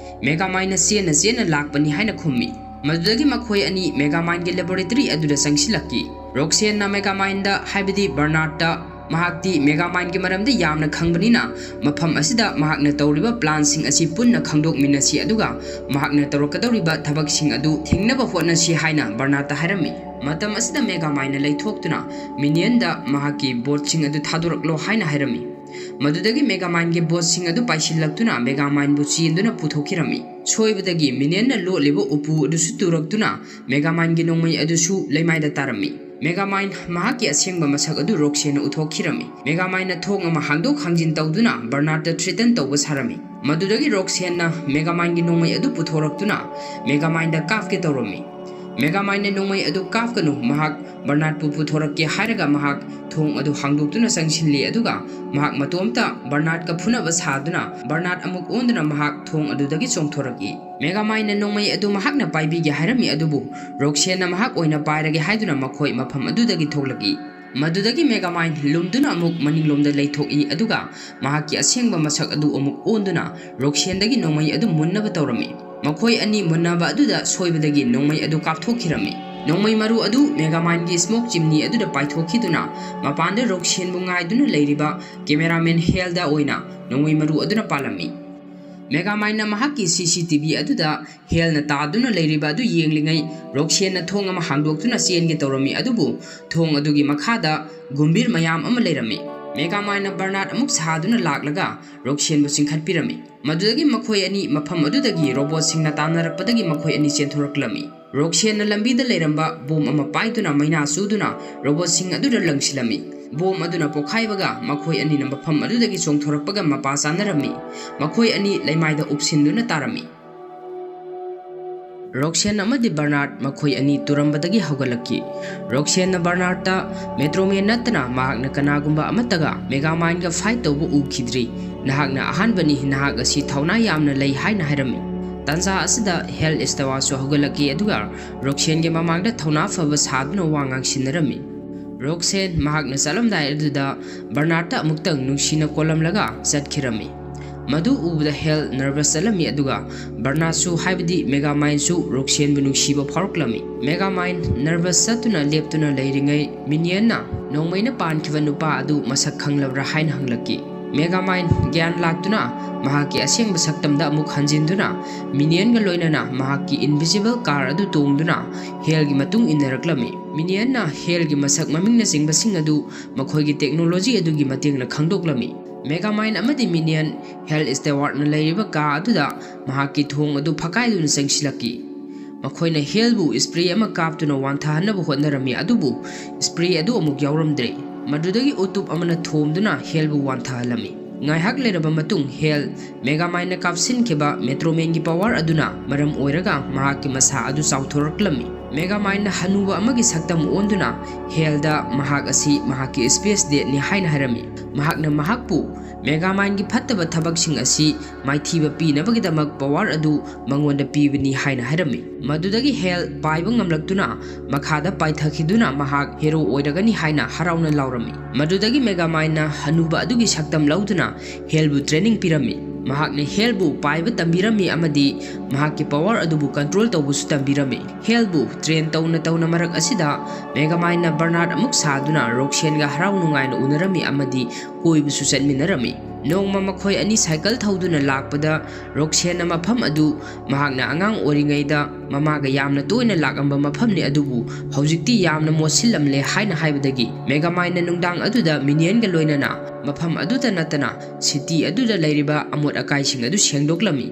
ꯃꯦꯒꯥꯃꯥꯏꯟꯅ ꯆꯦꯟꯅ ꯆꯦꯟꯅ ꯂꯥꯛꯄꯅꯤ ꯍꯥꯏꯅ ꯈꯨꯝꯃꯤ꯫ ꯃꯗꯨꯗꯒꯤ ꯃꯈꯣꯏ ꯑꯅꯤ Megamindꯒꯤ laboratory ꯑꯗꯨꯗ ꯆꯪꯁꯤꯜꯂꯛꯈꯤ꯫ ꯔꯣꯛꯁꯦꯟꯅ Megamindꯗ, ꯍꯥꯏꯕꯗꯤ ꯕꯔꯅꯥꯔꯗꯇ, ꯃꯍꯥꯛꯇꯤ Megamindꯒꯤ ꯃꯔꯝꯗ ꯌꯥꯝꯅ ꯈꯪꯕꯅꯤꯅ, ꯃꯐꯝ ꯑꯁꯤꯗ ꯃꯍꯥꯛꯅ ꯇꯧꯔꯤꯕ planꯁꯤꯡ ꯑꯁꯤ ꯄꯨꯟꯅ ꯈꯪꯗꯣꯛꯃꯤꯟꯅꯁꯤ, ꯑꯗꯨꯒ ꯃꯍꯥꯛꯅ ꯇꯧꯔꯛꯀꯗꯧꯔꯤꯕ ꯊꯕꯛꯁꯤꯡ ꯑꯗꯨ ꯊꯤꯡꯅꯕ ꯍꯣꯠꯅꯁꯤ ꯍꯥꯏꯅ ꯕꯔꯅꯥꯔꯗꯇ ꯍꯥꯏꯔꯝꯃꯤ꯫ ꯃꯇꯝ ꯑꯁꯤꯗ Megamindꯅ ꯂꯩꯊꯣꯛꯇꯨꯅ Minionꯗ ꯃꯍꯥꯛꯀꯤ boatꯁꯤꯡ ꯑꯗꯨ ꯊꯥꯗꯣꯔꯛꯂꯣ ꯍꯥꯏꯅ ꯍꯥꯏꯔꯝꯃꯤ꯫ ꯃꯗꯨꯗꯒꯤ Megamindꯒꯤ boatꯁꯤꯡ ꯑꯗꯨ ꯄꯥꯏꯁꯤꯜꯂꯛꯇꯨꯅ Megamindꯕꯨ ꯆꯦꯟꯗꯨꯅ ꯄꯨꯊꯣꯛꯈꯤꯔꯝꯃꯤ꯫ ꯁꯣꯏꯕꯗꯒꯤ Minionꯅ ꯂꯣꯠꯂꯤꯕ ꯎꯄꯨ ꯑꯗꯨꯁꯨ ꯇꯨꯔꯛꯇꯨꯅ Megamindꯒꯤ ꯅꯣꯡꯃꯩ ꯑꯗꯨꯁꯨ ꯂꯩꯃꯥꯏꯗ ꯇꯥꯔꯝꯃꯤ꯫ Megamind ꯃꯍꯥꯛꯀꯤ ꯑꯁꯦꯡꯕ ꯃꯁꯛ ꯑꯗꯨ ꯔꯣꯛꯁꯦꯟꯅ ꯎꯠꯊꯣꯛꯈꯤꯔꯝꯃꯤ꯫ Megamindꯅ ꯊꯣꯡ ꯑꯃ ꯍꯥꯡꯗꯣꯛ ꯍꯥꯡꯖꯤꯟ ꯇꯧꯗꯨꯅ ꯕꯔꯅꯥꯔꯗꯇ threaten ꯇꯧꯕ ꯁꯥꯔꯝꯃꯤ꯫ ꯃꯗꯨꯗꯒꯤ ꯔꯣꯛꯁꯦꯟꯅ Megamindꯒꯤ ꯅꯣꯡꯃꯩ ꯑꯗꯨ ꯄꯨꯊꯣꯔꯛꯇꯨꯅ Megamindꯗ ꯀꯥꯞꯀꯦ ꯇꯧꯔꯝꯃꯤ꯫ Megamindꯅ ꯅꯣꯡꯃꯩ ꯑꯗꯨ ꯀꯥꯞꯀꯅꯨ, ꯃꯍꯥꯛ ꯕꯔꯅꯥꯔꯗꯄꯨ ꯄꯨꯊꯣꯔꯛꯀꯦ ꯍꯥꯏꯔꯒ ꯃꯍꯥꯛ ꯊꯣꯡ ꯑꯗꯨ ꯍꯥꯡꯗꯣꯛꯇꯨꯅ ꯆꯪꯁꯤꯜꯂꯤ, ꯑꯗꯨꯒ ꯃꯍꯥꯛ ꯃꯇꯣꯝꯇ ꯕꯔꯅꯥꯔꯗꯀ ꯐꯨꯅꯕ ꯁꯥꯗꯨꯅ ꯕꯔꯅꯥꯔꯗ ꯑꯃꯨꯛ ꯑꯣꯟꯗꯨꯅ ꯃꯍꯥꯛ ꯊꯣꯡ ꯑꯗꯨꯗꯒꯤ ꯆꯣꯡꯊꯣꯔꯛꯏ꯫ Megamindꯅ ꯅꯣꯡꯃꯩ ꯑꯗꯨ ꯃꯍꯥꯛꯅ ꯄꯥꯏꯕꯤꯒꯦ ꯍꯥꯏꯔꯝꯃꯤ, ꯑꯗꯨꯕꯨ ꯔꯣꯛꯁꯦꯟꯅ ꯃꯍꯥꯛ ꯑꯣꯏꯅ ꯄꯥꯏꯔꯒꯦ ꯍꯥꯏꯗꯨꯅ ꯃꯈꯣꯏ ꯃꯐꯝ ꯑꯗꯨꯗꯒꯤ ꯊꯣꯛꯂꯛꯏ꯫ ꯃꯗꯨꯗꯒꯤ Megamind ꯂꯨꯝꯗꯨꯅ ꯑꯃꯨꯛ ꯃꯅꯤꯡꯂꯣꯝꯗ ꯂꯩꯊꯣꯛꯏ, ꯑꯗꯨꯒ ꯃꯍꯥꯛꯀꯤ ꯑꯁꯦꯡꯕ ꯃꯁꯛ ꯑꯗꯨ ꯑꯃꯨꯛ ꯑꯣꯟꯗꯨꯅ ꯔꯣꯛꯁꯦꯟꯗꯒꯤ ꯅꯣꯡꯃꯩ ꯑꯗꯨ ꯃꯨꯟꯅꯕ ꯇꯧꯔꯝꯃꯤ꯫ ꯃꯈꯣꯏ ꯑꯅꯤ ꯃꯨꯟꯅꯕ ꯑꯗꯨꯗ ꯁꯣꯏꯕꯗꯒꯤ ꯅꯣꯡꯃꯩ ꯑꯗꯨ ꯀꯥꯞꯊꯣꯛꯈꯤꯔꯝꯃꯤ꯫ ꯅꯣꯡꯃꯩ ꯃꯔꯨ ꯑꯗꯨ Megamindꯒꯤ smoke chimney ꯑꯗꯨꯗ ꯄꯥꯏꯊꯣꯛꯈꯤꯗꯨꯅ ꯃꯄꯥꯟꯗ ꯔꯣꯛꯁꯦꯟꯕꯨ ꯉꯥꯏꯗꯨꯅ ꯂꯩꯔꯤꯕ cameraman Haleꯗ ꯑꯣꯏꯅ ꯅꯣꯡꯃꯩ ꯃꯔꯨ ꯑꯗꯨꯅ ꯄꯥꯜꯂꯝꯃꯤ꯫ Megamindꯅ ꯃꯍꯥꯛꯀꯤ CCTV ꯑꯗꯨꯗ Haleꯅ ꯇꯥꯗꯨꯅ ꯂꯩꯔꯤꯕ ꯑꯗꯨ ꯌꯦꯡꯂꯤꯉꯩ ꯔꯣꯛꯁꯦꯟꯅ ꯊꯣꯡ ꯑꯃ ꯍꯥꯡꯗꯣꯛꯇꯨꯅ ꯆꯦꯟꯒꯦ ꯇꯧꯔꯝꯃꯤ, ꯑꯗꯨꯕꯨ ꯊꯣꯡ ꯑꯗꯨꯒꯤ ꯃꯈꯥꯗ ꯒꯨꯝꯚꯤꯔ ꯃꯌꯥꯝ ꯑꯃ ꯂꯩꯔꯝꯃꯤ꯫ Megamindꯅ ꯕꯔꯅꯥꯔꯗ ꯑꯃꯨꯛ ꯁꯥꯗꯨꯅ ꯂꯥꯛꯂꯒ ꯔꯣꯛꯁꯦꯟꯕꯨ ꯆꯤꯡꯈꯠꯄꯤꯔꯝꯃꯤ꯫ ꯃꯗꯨꯗꯒꯤ ꯃꯈꯣꯏ ꯑꯅꯤ ꯃꯐꯝ ꯑꯗꯨꯗꯒꯤ ꯔꯣꯕꯣꯠꯁꯤꯡꯅ ꯇꯥꯟꯅꯔꯛꯄꯗꯒꯤ ꯃꯈꯣꯏ ꯑꯅꯤ ꯆꯦꯟꯊꯣꯔꯛꯂꯝꯃꯤ꯫ ꯔꯣꯛꯁꯦꯟꯅ ꯂꯝꯕꯤꯗ ꯂꯩꯔꯝꯕ ꯕꯣꯝ ꯑꯃ ꯄꯥꯏꯗꯨꯅ ꯃꯩꯅꯥ ꯆꯨꯗꯨꯅ ꯔꯣꯕꯣꯠꯁꯤꯡ ꯑꯗꯨꯗ ꯂꯪꯁꯤꯜꯂꯝꯃꯤ꯫ ꯕꯣꯝ ꯑꯗꯨꯅ ꯄꯣꯈꯥꯏꯕꯒ ꯃꯈꯣꯏ ꯑꯅꯤꯅ ꯃꯐꯝ ꯑꯗꯨꯗꯒꯤ ꯆꯣꯡꯊꯣꯔꯛꯄꯒ ꯃꯄꯥ ꯆꯥꯅꯔꯝꯃꯤ꯫ ꯃꯈꯣꯏ ꯑꯅꯤ ꯂꯩꯃꯥꯏꯗ ꯎꯞꯁꯤꯟꯗꯨꯅ ꯇꯥꯔꯝꯃꯤ꯫ ꯔꯣꯛꯁꯦꯟ ꯑꯃꯗꯤ ꯕꯔꯅꯥꯔꯗ ꯃꯈꯣꯏ ꯑꯅꯤ ꯇꯨꯔꯝꯕꯗꯒꯤ ꯍꯧꯒꯠꯂꯛꯈꯤ꯫ ꯔꯣꯛꯁꯦꯟꯅ ꯕꯔꯅꯥꯔꯗꯇ, "Metro Man ꯅꯠꯇꯅ ꯃꯍꯥꯛꯅ ꯀꯅꯥꯒꯨꯝꯕ ꯑꯃꯠꯇꯒ Megamindꯒ fight ꯇꯧꯕ ꯎꯈꯤꯗ꯭ꯔꯤ꯫ ꯅꯍꯥꯛꯅ ꯑꯍꯥꯟꯕꯅꯤ, ꯅꯍꯥꯛ ꯑꯁꯤ ꯊꯧꯅꯥ ꯌꯥꯝꯅ ꯂꯩ" ꯍꯥꯏꯅ ꯍꯥꯏꯔꯝꯃꯤ꯫ ꯇꯥꯟꯖꯥ ꯑꯁꯤꯗ Hale Estevaꯁꯨ ꯍꯧꯒꯠꯂꯛꯈꯤ, ꯑꯗꯨꯒ ꯔꯣꯛꯁꯦꯟꯒꯤ ꯃꯃꯥꯡꯗ ꯊꯧꯅꯥ ꯐꯕ ꯁꯥꯗꯨꯅ ꯋꯥ ꯉꯥꯡꯁꯤꯟꯅꯔꯝꯃꯤ꯫ ꯔꯣꯛꯁꯦꯟ ꯃꯍꯥꯛꯅ ꯆꯠꯂꯝꯗꯥꯏ ꯑꯗꯨꯗ ꯕꯔꯅꯥꯔꯗꯇ ꯑꯃꯨꯛꯇꯪ ꯅꯨꯡꯁꯤꯅ ꯀꯣꯜꯂꯝꯂꯒ ꯆꯠꯈꯤꯔꯝꯃꯤ꯫ ꯃꯗꯨ ꯎꯕꯗ ꯍꯦꯜ ꯅꯔꯚꯁ ꯆꯠꯂꯝꯃꯤ, ꯑꯗꯨꯒ ꯕꯔꯅꯥꯠꯁꯨ, ꯍꯥꯏꯕꯗꯤ ꯃꯦꯒꯥꯃꯥꯏꯟꯁꯨ, ꯔꯣꯛꯁꯦꯟꯕꯨ ꯅꯨꯡꯁꯤꯕ ꯐꯥꯎꯔꯛꯂꯝꯃꯤ꯫ ꯃꯦꯒꯥꯃꯥꯏꯟ ꯅꯔꯚꯁ ꯆꯠꯇꯨꯅ ꯂꯦꯞꯇꯨꯅ ꯂꯩꯔꯤꯉꯩ, ꯃꯤꯅꯤꯌꯟꯅ ꯅꯣꯡꯃꯩꯅ ꯄꯥꯟꯈꯤꯕ ꯅꯨꯄꯥ ꯑꯗꯨ ꯃꯁꯛ ꯈꯪꯂꯕ꯭ꯔꯥ ꯍꯥꯏꯅ ꯍꯪꯂꯛꯈꯤ꯫ ꯃꯦꯒꯥꯃꯥꯏꯟ ꯒ꯭ꯌꯥꯟ ꯂꯥꯛꯇꯨꯅ ꯃꯍꯥꯛꯀꯤ ꯑꯁꯦꯡꯕ ꯁꯛꯇꯝꯗ ꯑꯃꯨꯛ ꯍꯟꯖꯤꯟꯗꯨꯅ ꯃꯤꯅꯤꯌꯟꯒ ꯂꯣꯏꯅꯅ ꯃꯍꯥꯛꯀꯤ ꯏꯟꯚꯤꯖꯤꯕꯜ ꯀꯥꯔ ꯑꯗꯨ ꯇꯣꯡꯗꯨꯅ ꯍꯦꯜꯒꯤ ꯃꯇꯨꯡ ꯏꯟꯅꯔꯛꯂꯝꯃꯤ꯫ ꯃꯤꯅꯤꯌꯟꯅ ꯍꯦꯜꯒꯤ ꯃꯁꯛ ꯃꯃꯤꯡꯅꯆꯤꯡꯕꯁꯤꯡ ꯑꯗꯨ ꯃꯈꯣꯏꯒꯤ ꯇꯦꯛꯅꯣꯂꯣꯖꯤ ꯑꯗꯨꯒꯤ ꯃꯇꯦꯡꯅ ꯈꯪꯗꯣꯛꯂꯝꯃꯤ꯫ ꯃꯦꯒꯥꯃꯥꯏꯟ ꯑꯃꯗꯤ ꯃꯤꯅꯤꯌꯟ ꯍꯦꯜ ꯁ꯭ꯇꯦꯋꯥꯔꯠꯅ ꯂꯩꯔꯤꯕ ꯀꯥ ꯑꯗꯨꯗ ꯃꯍꯥꯛꯀꯤ ꯊꯣꯡ ꯑꯗꯨ ꯐꯛꯀꯥꯏꯗꯨꯅ ꯆꯪꯁꯤꯜꯂꯛꯈꯤ꯫ ꯃꯈꯣꯏꯅ ꯍꯦꯜꯕꯨ ꯁ꯭ꯄ꯭ꯔꯦ ꯑꯃ ꯀꯥꯞꯇꯨꯅ ꯋꯥꯟꯊꯍꯟꯅꯕ ꯍꯣꯠꯅꯔꯝꯃꯤ, ꯑꯗꯨꯕꯨ ꯁ꯭ꯄ꯭ꯔꯦ ꯑꯗꯨ ꯑꯃꯨꯛ ꯌꯥꯎꯔꯝꯗ꯭ꯔꯦ꯫ ꯃꯗꯨꯗꯒꯤ ꯎꯇꯨꯞ ꯑꯃꯅ ꯊꯣꯝꯗꯨꯅ ꯍꯦꯜꯕꯨ ꯋꯥꯟꯊꯍꯜꯂꯝꯃꯤ꯫ ꯉꯥꯏꯍꯥꯛ ꯂꯩꯔꯕ ꯃꯇꯨꯡ, ꯍꯦꯜ ꯃꯦꯒꯥꯃꯥꯏꯟꯅ ꯀꯥꯞꯁꯤꯟꯈꯤꯕ ꯃꯦꯇ꯭ꯔꯣꯃꯦꯟꯒꯤ ꯄꯋꯥꯔ ꯑꯗꯨꯅ ꯃꯔꯝ ꯑꯣꯏꯔꯒ ꯃꯍꯥꯛꯀꯤ ꯃꯁꯥ ꯑꯗꯨ ꯆꯥꯎꯊꯣꯔꯛꯂꯝꯃꯤ꯫ ꯃꯦꯒꯥꯃꯥꯏꯟꯅ ꯍꯅꯨꯕ ꯑꯃꯒꯤ ꯁꯛꯇꯝ ꯑꯣꯟꯗꯨꯅ ꯍꯦꯜꯗ ꯃꯍꯥꯛ ꯑꯁꯤ ꯃꯍꯥꯛꯀꯤ ꯁ꯭ꯄꯦꯁ ꯗꯦꯠꯅꯤ ꯍꯥꯏꯅ ꯍꯥꯏꯔꯝꯃꯤ꯫ ꯃꯍꯥꯛꯅ ꯃꯍꯥꯛꯄꯨ ꯃꯦꯒꯥꯃꯥꯏꯟꯒꯤ ꯐꯠꯇꯕ ꯊꯕꯛꯁꯤꯡ ꯑꯁꯤ ꯃꯥꯏꯊꯤꯕ ꯄꯤꯅꯕꯒꯤꯗꯃꯛ ꯄꯋꯥꯔ ꯑꯗꯨ ꯃꯉꯣꯟꯗ ꯄꯤꯕꯅꯤ ꯍꯥꯏꯅ ꯍꯥꯏꯔꯝꯃꯤ꯫ ꯃꯗꯨꯗꯒꯤ ꯍꯦꯜ ꯄꯥꯏꯕ ꯉꯝꯂꯛꯇꯨꯅ ꯃꯈꯥꯗ ꯄꯥꯏꯊꯈꯤꯗꯨꯅ ꯃꯍꯥꯛ ꯍꯦꯔꯣ ꯑꯣꯏꯔꯒꯅꯤ ꯍꯥꯏꯅ ꯍꯔꯥꯎꯅ ꯂꯥꯎꯔꯝꯃꯤ꯫ ꯃꯗꯨꯗꯒꯤ ꯃꯦꯒꯥꯃꯥꯏꯟꯅ ꯍꯅꯨꯕ ꯑꯗꯨꯒꯤ ꯁꯛꯇꯝ ꯂꯧꯗꯨꯅ ꯍꯦꯜꯕꯨ ꯇ꯭ꯔꯦꯅꯤꯡ ꯄꯤꯔꯝꯃꯤ꯫ ꯃꯍꯥꯛꯅ ꯍꯦꯜꯕꯨ ꯄꯥꯏꯕ ꯇꯝꯕꯤꯔꯝꯃꯤ ꯑꯃꯗꯤ ꯃꯍꯥꯛꯀꯤ ꯄꯋꯥꯔ ꯑꯗꯨꯕꯨ ꯀꯟꯇ꯭ꯔꯣꯜ ꯇꯧꯕꯁꯨ ꯇꯝꯕꯤꯔꯝꯃꯤ꯫ ꯍꯦꯜꯕꯨ ꯇ꯭ꯔꯦꯟ ꯇꯧꯅ ꯇꯧꯅ ꯃꯔꯛ ꯑꯁꯤꯗ ꯃꯦꯒꯥꯃꯥꯏꯟꯅ ꯕꯔꯅꯥꯠ ꯑꯃꯨꯛ ꯁꯥꯗꯨꯅ ꯔꯣꯛꯁꯦꯟꯒ ꯍꯔꯥꯎ ꯅꯨꯡꯉꯥꯏꯅ ꯎꯅꯔꯝꯃꯤ ꯑꯃꯗꯤ ꯀꯣꯏꯕꯁꯨ ꯆꯠꯃꯤꯟꯅꯔꯝꯃꯤ꯫ ꯅꯣꯡꯃ ꯃꯈꯣꯏ ꯑꯅꯤ ꯁꯥꯏꯀꯜ ꯊꯧꯗꯨꯅ ꯂꯥꯛꯄꯗ ꯔꯣꯛꯁꯦꯟꯅ ꯃꯐꯝ ꯑꯗꯨ ꯃꯍꯥꯛꯅ ꯑꯉꯥꯡ ꯑꯣꯏꯔꯤꯉꯩꯗ ꯃꯃꯥꯒ ꯌꯥꯝꯅ ꯇꯣꯏꯅ ꯂꯥꯛꯂꯝꯕ ꯃꯐꯝꯅꯤ, ꯑꯗꯨꯕꯨ ꯍꯧꯖꯤꯛꯇꯤ ꯌꯥꯝꯅ ꯃꯣꯠꯁꯤꯜꯂꯝꯂꯦ ꯍꯥꯏꯅ ꯍꯥꯏꯕꯗꯒꯤ ꯃꯦꯒꯥꯃꯥꯏꯟꯅ ꯅꯨꯡꯗꯥꯡ ꯑꯗꯨꯗ ꯃꯤꯅꯤꯌꯟꯒ ꯂꯣꯏꯅꯅ ꯃꯐꯝ ꯑꯗꯨꯗ ꯅꯠꯇꯅ ꯁꯤꯇꯤ ꯑꯗꯨꯗ ꯂꯩꯔꯤꯕ ꯑꯃꯣꯠ ꯑꯀꯥꯏꯁꯤꯡ ꯑꯗꯨ ꯁꯦꯡꯗꯣꯛꯂꯝꯃꯤ꯫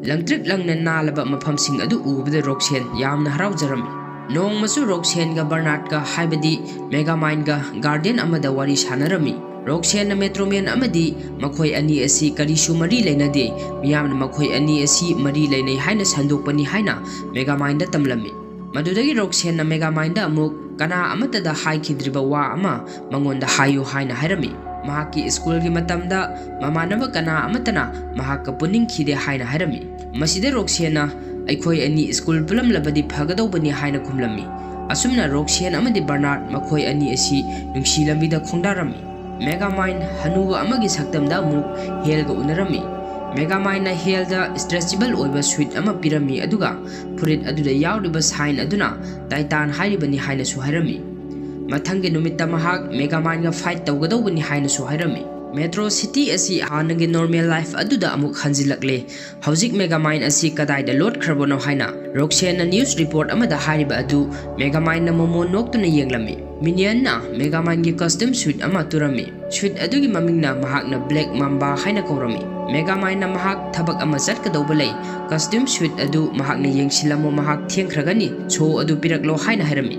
ꯂꯪꯇ꯭ꯔꯤꯛ ꯂꯪꯅ ꯅꯥꯜꯂꯕ ꯃꯐꯝꯁꯤꯡ ꯑꯗꯨ ꯎꯕꯗ ꯔꯣꯛꯁꯦꯟ ꯌꯥꯝꯅ ꯍꯔꯥꯎꯖꯔꯝꯃꯤ꯫ ꯅꯣꯡꯃꯁꯨ ꯔꯣꯛꯁꯦꯟꯒ ꯕꯔꯅꯥꯠꯀ, ꯍꯥꯏꯕꯗꯤ ꯃꯦꯒꯥꯃꯥꯏꯟꯒ, ꯒꯥꯔꯗꯦꯟ ꯑꯃꯗ ꯋꯥꯔꯤ ꯁꯥꯟꯅꯔꯝꯃꯤ꯫ ꯔꯣꯛꯁꯦꯟꯅ ꯃꯦꯇ꯭ꯔꯣꯃꯦꯟ ꯑꯃꯗꯤ ꯃꯈꯣꯏ ꯑꯅꯤ ꯑꯁꯤ ꯀꯔꯤꯁꯨ ꯃꯔꯤ ꯂꯩꯅꯗꯦ, ꯃꯤꯌꯥꯝꯅ ꯃꯈꯣꯏ ꯑꯅꯤ ꯑꯁꯤ ꯃꯔꯤ ꯂꯩꯅꯩ ꯍꯥꯏꯅ ꯁꯟꯗꯣꯛꯄꯅꯤ ꯍꯥꯏꯅ ꯃꯦꯒꯥꯃꯥꯏꯟꯗ ꯇꯝꯂꯝꯃꯤ꯫ ꯃꯗꯨꯗꯒꯤ ꯔꯣꯛꯁꯦꯟꯅ ꯃꯦꯒꯥꯃꯥꯏꯟꯗ ꯑꯃꯨꯛ ꯀꯅꯥ ꯑꯃꯠꯇꯗ ꯍꯥꯏꯈꯤꯗ꯭ꯔꯤꯕ ꯋꯥ ꯑꯃ ꯃꯉꯣꯟꯗ ꯍꯥꯏꯌꯨ ꯍꯥꯏꯅ ꯍꯥꯏꯔꯝꯃꯤ꯫ ꯃꯍꯥꯛꯀꯤ ꯁ꯭ꯀꯨꯜꯒꯤ ꯃꯇꯝꯗ ꯃꯃꯥꯟꯅꯕ ꯀꯅꯥ ꯑꯃꯠꯇꯅ ꯃꯍꯥꯛꯀ ꯄꯨꯅꯤꯡꯈꯤꯗꯦ ꯍꯥꯏꯅ ꯍꯥꯏꯔꯝꯃꯤ꯫ ꯃꯁꯤꯗ ꯔꯣꯛꯁꯦꯟꯅ, "ꯑꯩꯈꯣꯏ ꯑꯅꯤ ꯁ꯭ꯀꯨꯜ ꯄꯨꯜꯂꯝꯂꯕꯗꯤ ꯐꯒꯗꯧꯕꯅꯤ" ꯍꯥꯏꯅ ꯈꯨꯝꯂꯝꯃꯤ꯫ ꯑꯁꯨꯝꯅ ꯔꯣꯛꯁꯦꯟ ꯑꯃꯗꯤ ꯕꯔꯅꯥꯔꯗ ꯃꯈꯣꯏ ꯑꯅꯤ ꯑꯁꯤ ꯅꯨꯡꯁꯤ ꯂꯝꯕꯤꯗ ꯈꯣꯡꯗꯥꯔꯝꯃꯤ꯫ Megamind ꯍꯅꯨꯕ ꯑꯃꯒꯤ ꯁꯛꯇꯝꯗ ꯑꯃꯨꯛ ꯍꯦꯜꯒ ꯎꯅꯔꯝꯃꯤ꯫ Megamindꯅ ꯍꯦꯜꯗ stretchable ꯑꯣꯏꯕ suit ꯑꯃ ꯄꯤꯔꯝꯃꯤ, ꯑꯗꯨꯒ ꯐꯨꯔꯤꯠ ꯑꯗꯨꯗ ꯌꯥꯎꯔꯤꯕ sign ꯑꯗꯨꯅ Titan ꯍꯥꯏꯔꯤꯕꯅꯤ ꯍꯥꯏꯅꯁꯨ ꯍꯥꯏꯔꯝꯃꯤ꯫ ꯃꯊꯪꯒꯤ ꯅꯨꯃꯤꯠꯇ ꯃꯍꯥꯛ Megamindꯒ fight ꯇꯧꯒꯗꯧꯕꯅꯤ ꯍꯥꯏꯅꯁꯨ ꯍꯥꯏꯔꯝꯃꯤ꯫ Metro City ꯑꯁꯤ ꯍꯥꯟꯅꯒꯤ normal life ꯑꯗꯨꯗ ꯑꯃꯨꯛ ꯍꯟꯖꯤꯜꯂꯛꯂꯦ꯫ ꯍꯧꯖꯤꯛ Megamind ꯑꯁꯤ ꯀꯗꯥꯏꯗ ꯂꯣꯠꯈ꯭ꯔꯕꯅꯣ ꯍꯥꯏꯅ ꯔꯣꯛꯁꯦꯟꯅ news report ꯑꯃꯗ ꯍꯥꯏꯔꯤꯕ ꯑꯗꯨ Megamindꯅ ꯃꯣꯃꯣꯟ ꯅꯣꯛꯇꯨꯅ ꯌꯦꯡꯂꯝꯃꯤ꯫ Minionꯅ Megamindꯒꯤ costume suit ꯑꯃ ꯇꯨꯔꯝꯃꯤ꯫ Suit ꯑꯗꯨꯒꯤ ꯃꯃꯤꯡꯅ ꯃꯍꯥꯛꯅ Black Mamba ꯍꯥꯏꯅ ꯀꯧꯔꯝꯃꯤ꯫ Megamindꯅ ꯃꯍꯥꯛ ꯊꯕꯛ ꯑꯃ ꯆꯠꯀꯗꯧꯕ ꯂꯩ, costume suit ꯑꯗꯨ ꯃꯍꯥꯛꯅ ꯌꯦꯡꯁꯤꯜꯂꯝꯃꯨ, ꯃꯍꯥꯛ ꯊꯦꯡꯈ꯭ꯔꯒꯅꯤ, show ꯑꯗꯨ ꯄꯤꯔꯛꯂꯣ ꯍꯥꯏꯅ ꯍꯥꯏꯔꯝꯃꯤ꯫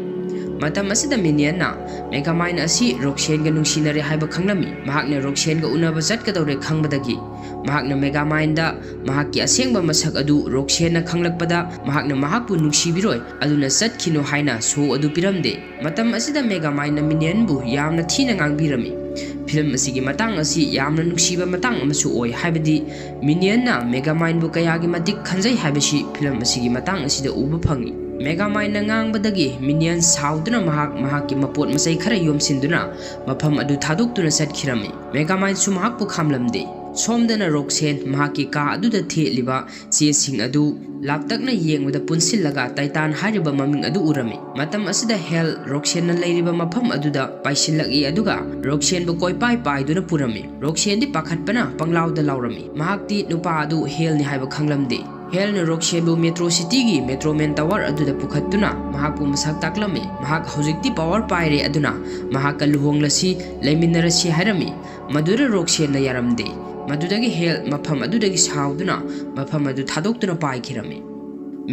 ꯃꯇꯝ ꯑꯁꯤꯗ Minionꯅ Megamind ꯑꯁꯤ ꯔꯣꯛꯁꯦꯟꯒ ꯅꯨꯡꯁꯤꯅꯔꯦ ꯍꯥꯏꯕ ꯈꯪꯂꯝꯃꯤ꯫ ꯃꯍꯥꯛꯅ ꯔꯣꯛꯁꯦꯟꯒ ꯎꯅꯕ ꯆꯠꯀꯗꯧꯔꯦ ꯈꯪꯕꯗꯒꯤ ꯃꯍꯥꯛꯅ Megamindꯗ ꯃꯍꯥꯛꯀꯤ ꯑꯁꯦꯡꯕ ꯃꯁꯛ ꯑꯗꯨ ꯔꯣꯛꯁꯦꯟꯅ ꯈꯪꯂꯛꯄꯗ ꯃꯍꯥꯛꯅ ꯃꯍꯥꯛꯄꯨ ꯅꯨꯡꯁꯤꯕꯤꯔꯣꯏ, ꯑꯗꯨꯅ ꯆꯠꯈꯤꯅꯨ ꯍꯥꯏꯅ show ꯑꯗꯨ ꯄꯤꯔꯝꯗꯦ꯫ ꯃꯇꯝ ꯑꯁꯤꯗ Megamindꯅ Minionꯕꯨ ꯌꯥꯝꯅ ꯊꯤꯅ ꯉꯥꯡꯕꯤꯔꯝꯃꯤ꯫ Film ꯑꯁꯤꯒꯤ ꯃꯇꯥꯡ ꯑꯁꯤ ꯌꯥꯝꯅ ꯅꯨꯡꯁꯤꯕ ꯃꯇꯥꯡ ꯑꯃꯁꯨ ꯑꯣꯏ, ꯍꯥꯏꯕꯗꯤ Minionꯅ Megamindꯕꯨ ꯀꯌꯥꯒꯤ ꯃꯇꯤꯛ ꯈꯟꯖꯩ ꯍꯥꯏꯕꯁꯤ film ꯑꯁꯤꯒꯤ ꯃꯇꯥꯡ ꯑꯁꯤꯗ ꯎꯕ ꯐꯪꯏ꯫ Megamindꯅ ꯉꯥꯡꯕꯗꯒꯤ Minion ꯁꯥꯎꯗꯨꯅ ꯃꯍꯥꯛ ꯃꯍꯥꯛꯀꯤ ꯃꯄꯣꯠ ꯃꯆꯩ ꯈꯔ ꯌꯣꯝꯁꯤꯟꯗꯨꯅ ꯃꯐꯝ ꯑꯗꯨ ꯊꯥꯗꯣꯛꯇꯨꯅ ꯆꯠꯈꯤꯔꯝꯃꯤ꯫ Megamindꯁꯨ ꯃꯍꯥꯛꯄꯨ ꯈꯥꯝꯂꯝꯗꯦ꯫ ꯁꯣꯝꯗꯅ ꯔꯣꯛꯁꯦꯟ ꯃꯍꯥꯛꯀꯤ ꯀꯥ ꯑꯗꯨꯗ ꯊꯦꯠꯂꯤꯕ ꯆꯦꯁꯤꯡ ꯑꯗꯨ ꯂꯥꯞꯇꯛꯅ ꯌꯦꯡꯕꯗ ꯄꯨꯟꯁꯤꯜꯂꯒ Titan ꯍꯥꯏꯔꯤꯕ ꯃꯃꯤꯡ ꯑꯗꯨ ꯎꯔꯝꯃꯤ꯫ ꯃꯇꯝ ꯑꯁꯤꯗ ꯍꯦꯜ ꯔꯣꯛꯁꯦꯟꯅ ꯂꯩꯔꯤꯕ ꯃꯐꯝ ꯑꯗꯨꯗ ꯄꯥꯏꯁꯤꯜꯂꯛꯏ, ꯑꯗꯨꯒ ꯔꯣꯛꯁꯦꯟꯕꯨ ꯀꯣꯏꯄꯥꯏ ꯄꯥꯏꯗꯨꯅ ꯄꯨꯔꯝꯃꯤ꯫ ꯔꯣꯛꯁꯦꯟꯗꯤ ꯄꯥꯈꯠꯄꯅ ꯄꯪꯂꯥꯎꯗ ꯂꯥꯎꯔꯝꯃꯤ꯫ ꯃꯍꯥꯛꯇꯤ ꯅꯨꯄꯥ ꯑꯗꯨ ꯍꯦꯜꯅꯤ ꯍꯥꯏꯕ ꯈꯪꯂꯝꯗꯦ꯫ ꯍꯦꯜꯅ ꯔꯣꯛꯁꯦꯟꯕꯨ Metro Cityꯒꯤ Metroman Tower ꯑꯗꯨꯗ ꯄꯨꯈꯠꯇꯨꯅ ꯃꯍꯥꯛꯄꯨ ꯃꯁꯛ ꯇꯥꯛꯂꯝꯃꯤ꯫ ꯃꯍꯥꯛ ꯍꯧꯖꯤꯛꯇꯤ power ꯄꯥꯏꯔꯦ, ꯑꯗꯨꯅ ꯃꯍꯥꯛꯀ ꯂꯨꯍꯣꯡꯂꯁꯤ, ꯂꯩꯃꯤꯟꯅꯔꯁꯤ ꯍꯥꯏꯔꯝꯃꯤ꯫ ꯃꯗꯨꯗ ꯔꯣꯛꯁꯦꯟꯅ ꯌꯥꯔꯝꯗꯦ꯫ ꯃꯗꯨꯗꯒꯤ ꯍꯦꯜ ꯃꯐꯝ ꯑꯗꯨꯗꯒꯤ ꯁꯥꯎꯗꯨꯅ ꯃꯐꯝ ꯑꯗꯨ ꯊꯥꯗꯣꯛꯇꯨꯅ ꯄꯥꯏꯈꯤꯔꯝꯃꯤ꯫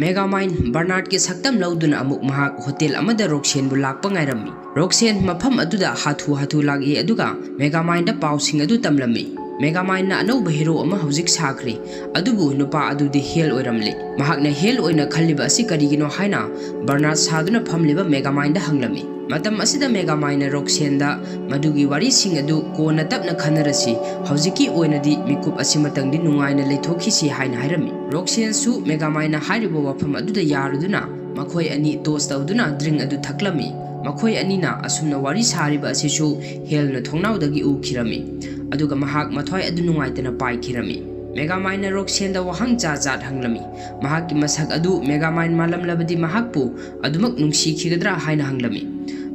Megamind ꯕꯔꯅꯥꯔꯗꯀꯤ ꯁꯛꯇꯝ ꯂꯧꯗꯨꯅ ꯑꯃꯨꯛ ꯃꯍꯥꯛ hotel ꯑꯃꯗ ꯔꯣꯛꯁꯦꯟꯕꯨ ꯂꯥꯛꯄ ꯉꯥꯏꯔꯝꯃꯤ꯫ ꯔꯣꯛꯁꯦꯟ ꯃꯐꯝ ꯑꯗꯨꯗ ꯍꯥꯊꯨ ꯍꯥꯊꯨ ꯂꯥꯛꯏ, ꯑꯗꯨꯒ Megamindꯗ ꯄꯥꯎꯁꯤꯡ ꯑꯗꯨ ꯇꯝꯂꯝꯃꯤ꯫ Megamindꯅ ꯑꯅꯧꯕ hero ꯑꯃ ꯍꯧꯖꯤꯛ ꯁꯥꯈ꯭ꯔꯦ, ꯑꯗꯨꯕꯨ ꯅꯨꯄꯥ ꯑꯗꯨꯗꯤ ꯍꯦꯜ ꯑꯣꯏꯔꯝꯂꯦ꯫ ꯃꯍꯥꯛꯅ ꯍꯦꯜ ꯑꯣꯏꯅ ꯈꯜꯂꯤꯕ ꯑꯁꯤ ꯀꯔꯤꯒꯤꯅꯣ ꯍꯥꯏꯅ ꯕꯔꯅꯥꯔꯗ ꯁꯥꯗꯨꯅ ꯐꯝꯂꯤꯕ Megamindꯗ ꯍꯪꯂꯝꯃꯤ꯫ ꯃꯇꯝ ꯑꯁꯤꯗ Megamindꯅ ꯔꯣꯛꯁꯦꯟꯗ ꯃꯗꯨꯒꯤ ꯋꯥꯔꯤꯁꯤꯡ ꯑꯗꯨ ꯀꯣꯟꯅ ꯇꯞꯅ ꯈꯟꯅꯔꯁꯤ, ꯍꯧꯖꯤꯛꯀꯤ ꯑꯣꯏꯅꯗꯤ ꯃꯤꯀꯨꯞ ꯑꯁꯤꯃꯇꯪꯗꯤ ꯅꯨꯡꯉꯥꯏꯅ ꯂꯩꯊꯣꯛꯈꯤꯁꯤ ꯍꯥꯏꯅ ꯍꯥꯏꯔꯝꯃꯤ꯫ ꯔꯣꯛꯁꯦꯟꯁꯨ Megamindꯅ ꯍꯥꯏꯔꯤꯕ ꯋꯥꯐꯝ ꯑꯗꯨꯗ ꯌꯥꯔꯨꯗꯨꯅ ꯃꯈꯣꯏ ꯑꯅꯤ toast ꯇꯧꯗꯨꯅ drink ꯑꯗꯨ ꯊꯛꯂꯝꯃꯤ꯫ ꯃꯈꯣꯏ ꯑꯅꯤꯅ ꯑꯁꯨꯝꯅ ꯋꯥꯔꯤ ꯁꯥꯔꯤꯕ ꯑꯁꯤꯁꯨ ꯍꯦꯜꯅ ꯊꯣꯡꯅꯥꯎꯗꯒꯤ ꯎꯈꯤꯔꯝꯃꯤ꯫ ꯑꯗꯨꯒ ꯃꯍꯥꯛ ꯃꯊ꯭ꯋꯥꯏ ꯑꯗꯨ ꯅꯨꯡꯉꯥꯏꯇꯅ ꯄꯥꯏꯈꯤꯔꯝꯃꯤ꯫ ꯃꯦꯒꯥꯃꯥꯏꯟꯅ ꯔꯣꯛꯁꯦꯟꯗ ꯋꯥꯍꯪ ꯖꯥꯠ ꯖꯥꯠ ꯍꯪꯂꯝꯃꯤ꯫ ꯃꯍꯥꯛꯀꯤ ꯃꯁꯛ ꯑꯗꯨ ꯃꯦꯒꯥꯃꯥꯏꯟ ꯃꯥꯜꯂꯝꯂꯕꯗꯤ ꯃꯍꯥꯛꯄꯨ ꯑꯗꯨꯃꯛ ꯅꯨꯡꯁꯤꯈꯤꯒꯗ꯭ꯔꯥ ꯍꯥꯏꯅ ꯍꯪꯂꯝꯃꯤ꯫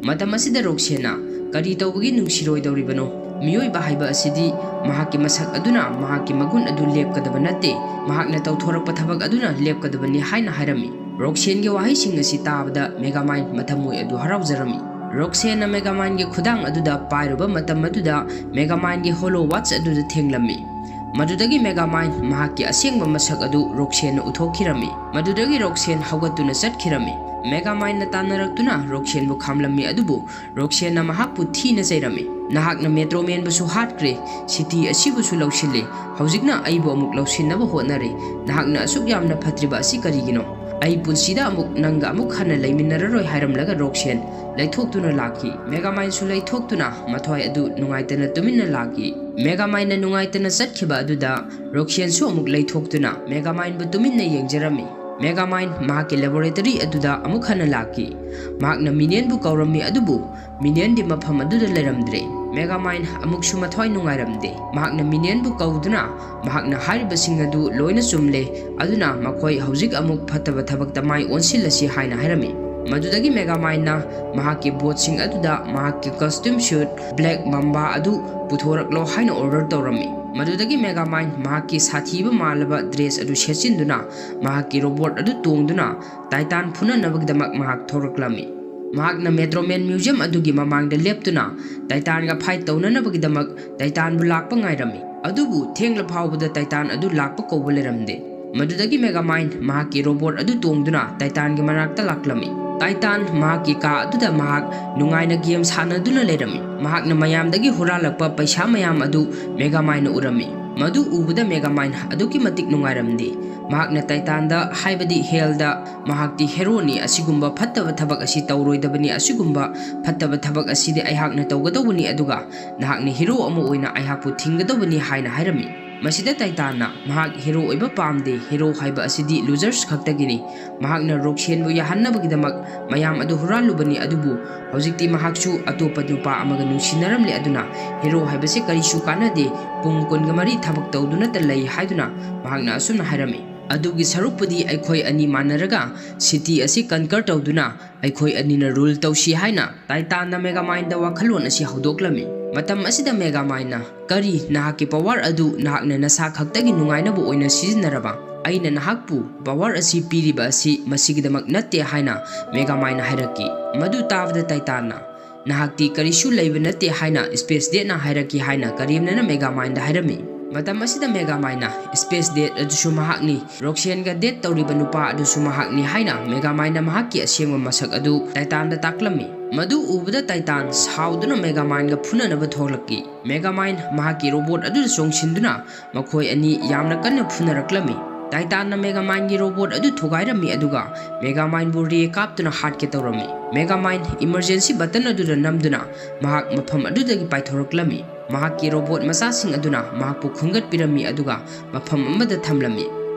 ꯃꯇꯝ ꯑꯁꯤꯗ ꯔꯣꯛꯁꯦꯟꯅ, "ꯀꯔꯤ ꯇꯧꯕꯒꯤ ꯅꯨꯡꯁꯤꯔꯣꯏꯗꯧꯔꯤꯕꯅꯣ? ꯃꯤꯑꯣꯏꯕ ꯍꯥꯏꯕ ꯑꯁꯤꯗꯤ ꯃꯍꯥꯛꯀꯤ ꯃꯁꯛ ꯑꯗꯨꯅ ꯃꯍꯥꯛꯀꯤ ꯃꯒꯨꯟ ꯑꯗꯨ ꯂꯦꯞꯀꯗꯕ ꯅꯠꯇꯦ, ꯃꯍꯥꯛꯅ ꯇꯧꯊꯣꯔꯛꯄ ꯊꯕꯛ ꯑꯗꯨꯅ ꯂꯦꯞꯀꯗꯕꯅꯤ" ꯍꯥꯏꯅ ꯍꯥꯏꯔꯝꯃꯤ꯫ ꯔꯣꯛꯁꯦꯟꯒꯤ ꯋꯥꯍꯩꯁꯤꯡ ꯑꯁꯤ ꯇꯥꯕꯗ ꯃꯦꯒꯥꯃꯥꯏꯟ ꯃꯊꯃꯣꯏ ꯑꯗꯨ ꯍꯔꯥꯎꯖꯔꯝꯃꯤ꯫ ꯔꯣꯛꯁꯦꯟꯅ ꯃꯦꯒꯥꯃꯥꯏꯟꯒꯤ ꯈꯨꯗꯥꯡ ꯑꯗꯨꯗ ꯄꯥꯏꯔꯨꯕ ꯃꯇꯝ ꯑꯗꯨꯗ ꯃꯦꯒꯥꯃꯥꯏꯟꯒꯤ ꯍꯣꯂꯣ ꯋꯥꯠꯆ ꯑꯗꯨꯗ ꯊꯦꯡꯂꯝꯃꯤ꯫ ꯃꯗꯨꯗꯒꯤ ꯃꯦꯒꯥꯃꯥꯏꯟ ꯃꯍꯥꯛꯀꯤ ꯑꯁꯦꯡꯕ ꯃꯁꯛ ꯑꯗꯨ ꯔꯣꯛꯁꯦꯟꯅ ꯎꯠꯊꯣꯛꯈꯤꯔꯝꯃꯤ꯫ ꯃꯗꯨꯗꯒꯤ ꯔꯣꯛꯁꯦꯟ ꯍꯧꯒꯠꯇꯨꯅ ꯆꯠꯈꯤꯔꯝꯃꯤ꯫ ꯃꯦꯒꯥꯃꯥꯏꯟꯅ ꯇꯥꯟꯅꯔꯛꯇꯨꯅ ꯔꯣꯛꯁꯦꯟꯕꯨ ꯈꯥꯝꯂꯝꯃꯤ, ꯑꯗꯨꯕꯨ ꯔꯣꯛꯁꯦꯟꯅ ꯃꯍꯥꯛꯄꯨ ꯊꯤꯅ ꯆꯩꯔꯝꯃꯤ꯫ "ꯅꯍꯥꯛꯅ ꯃꯦꯇ꯭ꯔꯣꯃꯦꯟꯕꯨꯁꯨ ꯍꯥꯠꯈ꯭ꯔꯦ, ꯁꯤꯇꯤ ꯑꯁꯤꯕꯨꯁꯨ ꯂꯧꯁꯤꯜꯂꯦ, ꯍꯧꯖꯤꯛꯅ ꯑꯩꯕꯨ ꯑꯃꯨꯛ ꯂꯧꯁꯤꯟꯅꯕ ꯍꯣꯠꯅꯔꯦ꯫ ꯅꯍꯥꯛꯅ ꯑꯁꯨꯛ ꯌꯥꯝꯅ ꯐꯠꯇ꯭ꯔꯤꯕ ꯑꯁꯤ ꯀꯔꯤꯒꯤꯅꯣ? ꯑꯩ ꯄꯨꯟꯁꯤꯗ ꯑꯃꯨꯛ ꯅꯪꯒ ꯑꯃꯨꯛ ꯍꯟꯅ ꯂꯩꯃꯤꯟꯅꯔꯔꯣꯏ" ꯍꯥꯏꯔꯝꯂꯒ ꯔꯣꯛꯁꯦꯟ ꯂꯩꯊꯣꯛꯇꯨꯅ ꯂꯥꯛꯈꯤ꯫ ꯃꯦꯒꯥꯃꯥꯏꯟꯁꯨ ꯂꯩꯊꯣꯛꯇꯨꯅ ꯃꯊ꯭ꯋꯥꯏ ꯑꯗꯨ ꯅꯨꯡꯉꯥꯏꯇꯅ ꯇꯨꯃꯤꯟꯅ ꯂꯥꯛꯈꯤ꯫ ꯃꯦꯒꯥꯃꯥꯏꯟꯅ ꯅꯨꯡꯉꯥꯏꯇꯅ ꯆꯠꯈꯤꯕ ꯑꯗꯨꯗ ꯔꯣꯛꯁꯦꯟꯁꯨ ꯑꯃꯨꯛ ꯂꯩꯊꯣꯛꯇꯨꯅ ꯃꯦꯒꯥꯃꯥꯏꯟꯕꯨ ꯇꯨꯃꯤꯟꯅ ꯌꯦꯡꯖꯔꯝꯃꯤ꯫ ꯃꯦꯒꯥꯃꯥꯏꯟ ꯃꯍꯥꯛꯀꯤ ꯂꯦꯕꯣꯔꯦꯇꯔꯤ ꯑꯗꯨꯗ ꯑꯃꯨꯛ ꯍꯟꯅ ꯂꯥꯛꯈꯤ꯫ ꯃꯍꯥꯛꯅ ꯃꯤꯅꯦꯟꯕꯨ ꯀꯧꯔꯝꯃꯤ, ꯑꯗꯨꯕꯨ ꯃꯤꯅꯦꯟꯗꯤ ꯃꯐꯝ ꯑꯗꯨꯗ ꯂꯩꯔꯝꯗ꯭ꯔꯦ꯫ ꯃꯦꯒꯥꯃꯥꯏꯟ ꯑꯃꯨꯛꯁꯨ ꯃꯊ꯭ꯋꯥꯏ ꯅꯨꯡꯉꯥꯏꯔꯝꯗꯦ꯫ ꯃꯍꯥꯛꯅ ꯃꯤꯅꯦꯟꯕꯨ ꯀꯧꯗꯨꯅ, "ꯃꯍꯥꯛꯅ ꯍꯥꯏꯔꯤꯕꯁꯤꯡ ꯑꯗꯨ ꯂꯣꯏꯅ ꯆꯨꯝꯂꯦ, ꯑꯗꯨꯅ ꯃꯈꯣꯏ ꯍꯧꯖꯤꯛ ꯑꯃꯨꯛ ꯐꯠꯇꯕ ꯊꯕꯛꯇ ꯃꯥꯏ ꯑꯣꯟꯁꯤꯜꯂꯁꯤ" ꯍꯥꯏꯅ ꯍꯥꯏꯔꯝꯃꯤ꯫ ꯃꯗꯨꯗꯒꯤ ꯃꯦꯒꯥꯃꯥꯏꯟꯅ ꯃꯍꯥꯛꯀꯤ ꯕꯣꯠꯁꯤꯡ ꯑꯗꯨꯗ ꯃꯍꯥꯛꯀꯤ ꯀꯁꯇ꯭ꯌꯨꯝ ꯁ꯭ꯌꯨꯠ ꯕ꯭ꯂꯦꯛ ꯃꯝꯕꯥ ꯑꯗꯨ ꯄꯨꯊꯣꯔꯛꯂꯣ ꯍꯥꯏꯅ ꯑꯣꯔꯗꯔ ꯇꯧꯔꯝꯃꯤ꯫ ꯃꯗꯨꯗꯒꯤ ꯃꯦꯒꯥꯃꯥꯏꯟ ꯃꯍꯥꯛꯀꯤ ꯁꯥꯊꯤꯕ ꯃꯥꯜꯂꯕ ꯗ꯭ꯔꯦꯁ ꯑꯗꯨ ꯁꯦꯠꯆꯤꯟꯗꯨꯅ ꯃꯍꯥꯛꯀꯤ ꯔꯣꯕꯣꯠ ꯑꯗꯨ ꯇꯣꯡꯗꯨꯅ ꯇꯥꯏꯇꯥꯟ ꯐꯨꯅꯅꯕꯒꯤꯗꯃꯛ ꯃꯍꯥꯛ ꯊꯣꯔꯛꯂꯝꯃꯤ꯫ ꯃꯍꯥꯛꯅ ꯃꯦꯇ꯭ꯔꯣꯃꯦꯟ ꯃ꯭ꯌꯨꯖꯤꯌꯝ ꯑꯗꯨꯒꯤ ꯃꯃꯥꯡꯗ ꯂꯦꯞꯇꯨꯅ ꯇꯥꯏꯇꯥꯟꯒ ꯐꯥꯏꯠ ꯇꯧꯅꯅꯕꯒꯤꯗꯃꯛ ꯇꯥꯏꯇꯥꯟꯕꯨ ꯂꯥꯛꯄ ꯉꯥꯏꯔꯝꯃꯤ꯫ ꯑꯗꯨꯕꯨ ꯊꯦꯡꯂ ꯐꯥꯎꯕꯗ ꯇꯥꯏꯇꯥꯟ ꯑꯗꯨ ꯂꯥꯛꯄ ꯀꯧꯕ ꯂꯩꯔꯝꯗꯦ꯫ ꯃꯗꯨꯗꯒꯤ ꯃꯦꯒꯥꯃꯥꯏꯟ ꯃꯍꯥꯛꯀꯤ ꯔꯣꯕꯣꯠ ꯑꯗꯨ ꯇꯣꯡꯗꯨꯅ ꯇꯥꯏꯇꯥꯟꯒꯤ ꯃꯅꯥꯛꯇ ꯂꯥꯛꯂꯝꯃꯤ꯫ ꯇꯥꯏꯇꯥꯟ ꯃꯍꯥꯛꯀꯤ ꯀꯥ ꯑꯗꯨꯗ ꯃꯍꯥꯛ ꯅꯨꯡꯉꯥꯏꯅ ꯒꯦꯝ ꯁꯥꯟꯅꯗꯨꯅ ꯂꯩꯔꯝꯃꯤ꯫ ꯃꯍꯥꯛꯅ ꯃꯌꯥꯝꯗꯒꯤ ꯍꯨꯔꯥꯜꯂꯛꯄ ꯄꯩꯁꯥ ꯃꯌꯥꯝ ꯑꯗꯨ ꯃꯦꯒꯥꯃꯥꯏꯟꯅ ꯎꯔꯝꯃꯤ꯫ ꯃꯗꯨ ꯎꯕꯗ ꯃꯦꯒꯥꯃꯥꯏꯟ ꯑꯗꯨꯛꯀꯤ ꯃꯇꯤꯛ ꯅꯨꯡꯉꯥꯏꯔꯝꯗꯦ꯫ ꯃꯍꯥꯛꯅ ꯇꯥꯏꯇꯥꯟꯗ, ꯍꯥꯏꯕꯗꯤ ꯍꯦꯜꯗ, ꯃꯍꯥꯛꯇꯤ ꯍꯦꯔꯣꯅꯤ, ꯑꯁꯤꯒꯨꯝꯕ ꯐꯠꯇꯕ ꯊꯕꯛ ꯑꯁꯤ ꯇꯧꯔꯣꯏꯗꯕꯅꯤ, ꯑꯁꯤꯒꯨꯝꯕ ꯐꯠꯇꯕ ꯊꯕꯛ ꯑꯁꯤꯗꯤ ꯑꯩꯍꯥꯛꯅ ꯇꯧꯒꯗꯧꯕꯅꯤ, ꯑꯗꯨꯒ ꯅꯍꯥꯛꯅ ꯍꯤꯔꯣ ꯑꯃ ꯑꯣꯏꯅ ꯑꯩꯍꯥꯛꯄꯨ ꯊꯤꯡꯒꯗꯧꯕꯅꯤ ꯍꯥꯏꯅ ꯍꯥꯏꯔꯝꯃꯤ꯫ ꯃꯁꯤꯗ ꯇꯥꯏꯇꯥꯟꯅ ꯃꯍꯥꯛ ꯍꯦꯔꯣ ꯑꯣꯏꯕ ꯄꯥꯝꯗꯦ, ꯍꯦꯔꯣ ꯍꯥꯏꯕ ꯑꯁꯤꯗꯤ ꯂꯨꯖꯔꯁ ꯈꯛꯇꯒꯤꯅꯤ, ꯃꯍꯥꯛꯅ ꯔꯣꯛꯁꯦꯟꯕꯨ ꯌꯥꯍꯟꯅꯕꯒꯤꯗꯃꯛ ꯃꯌꯥꯝ ꯑꯗꯨ ꯍꯨꯔꯥꯜꯂꯨꯕꯅꯤ, ꯑꯗꯨꯕꯨ ꯍꯧꯖꯤꯛꯇꯤ ꯃꯍꯥꯛꯁꯨ ꯑꯇꯣꯞꯄ ꯅꯨꯄꯥ ꯑꯃꯒ ꯅꯨꯡꯁꯤꯅꯔꯝꯂꯦ, ꯑꯗꯨꯅ ꯍꯦꯔꯣ ꯍꯥꯏꯕꯁꯤ ꯀꯔꯤꯁꯨ ꯀꯥꯟꯅꯗꯦ, ꯄꯨꯡ ꯀꯨꯟꯒ ꯃꯔꯤ ꯊꯕꯛ ꯇꯧꯗꯨꯅꯇ ꯂꯩ ꯍꯥꯏꯗꯨꯅ ꯃꯍꯥꯛꯅ ꯑꯁꯨꯝꯅ ꯍꯥꯏꯔꯝꯃꯤ꯫ ꯑꯗꯨꯒꯤ ꯁꯔꯨꯛꯄꯨꯗꯤ ꯑꯩꯈꯣꯏ ꯑꯅꯤ ꯃꯥꯟꯅꯔꯒ ꯁꯤꯇꯤ ꯑꯁꯤ ꯀꯟꯀꯔ ꯇꯧꯗꯨꯅ ꯑꯩꯈꯣꯏ ꯑꯅꯤꯅ ꯔꯨꯜ ꯇꯧꯁꯤ ꯍꯥꯏꯅ ꯇꯥꯏꯇꯥꯟꯅ ꯃꯦꯒꯥꯃꯥꯏꯟꯗ ꯋꯥꯈꯜꯂꯣꯟ ꯑꯁꯤ ꯍꯧꯗꯣꯛꯂꯝꯃꯤ꯫ ꯃꯇꯝ ꯑꯁꯤꯗ ꯃꯦꯒꯥꯃꯥꯏꯟꯅ, "ꯀꯔꯤ? ꯅꯍꯥꯛꯀꯤ ꯄꯋꯥꯔ ꯑꯗꯨ ꯅꯍꯥꯛꯅ ꯅꯁꯥ ꯈꯛꯇꯒꯤ ꯅꯨꯡꯉꯥꯏꯅꯕ ꯑꯣꯏꯅ ꯁꯤꯖꯤꯟꯅꯔꯕ? ꯑꯩꯅ ꯅꯍꯥꯛꯄꯨ ꯄꯋꯥꯔ ꯑꯁꯤ ꯄꯤꯔꯤꯕ ꯑꯁꯤ ꯃꯁꯤꯒꯤꯗꯃꯛ ꯅꯠꯇꯦ" ꯍꯥꯏꯅ ꯃꯦꯒꯥꯃꯥꯏꯟꯅ ꯍꯥꯏꯔꯛꯈꯤ꯫ ꯃꯗꯨ ꯇꯥꯕꯗ ꯇꯥꯏꯇꯥꯟꯅ, "ꯅꯍꯥꯛꯇꯤ ꯀꯔꯤꯁꯨ ꯂꯩꯕ ꯅꯠꯇꯦ" ꯍꯥꯏꯅ ꯁ꯭ꯄꯦꯁ ꯗꯦꯠꯅ ꯍꯥꯏꯔꯛꯈꯤ ꯍꯥꯏꯅ ꯀꯔꯦꯝꯅꯅ ꯃꯦꯒꯥꯃꯥꯏꯟꯗ ꯍꯥꯏꯔꯝꯃꯤ꯫ ꯃꯇꯝ ꯑꯁꯤꯗ ꯃꯦꯒꯥꯃꯥꯏꯟꯅ, "ꯁ꯭ꯄꯦꯁ ꯗꯦꯠ ꯑꯗꯨꯁꯨ ꯃꯍꯥꯛꯅꯤ, ꯔꯣꯛꯁꯦꯟꯒ ꯗꯦꯠ ꯇꯧꯔꯤꯕ ꯅꯨꯄꯥ ꯑꯗꯨꯁꯨ ꯃꯍꯥꯛꯅꯤ" ꯍꯥꯏꯅ ꯃꯦꯒꯥꯃꯥꯏꯟꯅ ꯃꯍꯥꯛꯀꯤ ꯑꯁꯦꯡꯕ ꯃꯁꯛ ꯑꯗꯨ ꯇꯥꯏꯇꯥꯟꯗ ꯇꯥꯛꯂꯝꯃꯤ꯫ ꯃꯗꯨ ꯎꯕꯗ ꯇꯥꯏꯇꯥꯟ ꯁꯥꯎꯗꯨꯅ ꯃꯦꯒꯥꯃꯥꯏꯟꯒ ꯐꯨꯅꯅꯕ ꯊꯣꯛꯂꯛꯈꯤ꯫ ꯃꯦꯒꯥꯃꯥꯏꯟ ꯃꯍꯥꯛꯀꯤ ꯔꯣꯕꯣꯠ ꯑꯗꯨꯗ ꯆꯣꯡꯁꯤꯟꯗꯨꯅ ꯃꯈꯣꯏ ꯑꯅꯤ ꯌꯥꯝꯅ ꯀꯟꯅ ꯐꯨꯅꯔꯛꯂꯝꯃꯤ꯫ ꯇꯥꯏꯇꯥꯟꯅ ꯃꯦꯒꯥꯃꯥꯏꯟꯒꯤ ꯔꯣꯕꯣꯠ ꯑꯗꯨ ꯊꯨꯒꯥꯏꯔꯝꯃꯤ, ꯑꯗꯨꯒ ꯃꯦꯒꯥꯃꯥꯏꯟꯕꯨ ꯔꯦ ꯀꯥꯞꯇꯨꯅ ꯍꯥꯠꯀꯦ ꯇꯧꯔꯝꯃꯤ꯫ ꯃꯦꯒꯥꯃꯥꯏꯟ ꯏꯃꯔꯖꯦꯟꯁꯤ ꯕꯇꯟ ꯑꯗꯨꯗ ꯅꯝꯗꯨꯅ ꯃꯍꯥꯛ ꯃꯐꯝ ꯑꯗꯨꯗꯒꯤ ꯄꯥꯏꯊꯣꯔꯛꯂꯝꯃꯤ꯫ ꯃꯍꯥꯛꯀꯤ ꯔꯣꯕꯣꯠ ꯃꯆꯥꯁꯤꯡ ꯑꯗꯨꯅ ꯃꯍꯥꯛꯄꯨ ꯈꯨꯟꯒꯠꯄꯤꯔꯝꯃꯤ, ꯑꯗꯨꯒ ꯃꯐꯝ ꯑꯃꯗ ꯊꯝꯂꯝꯃꯤ꯫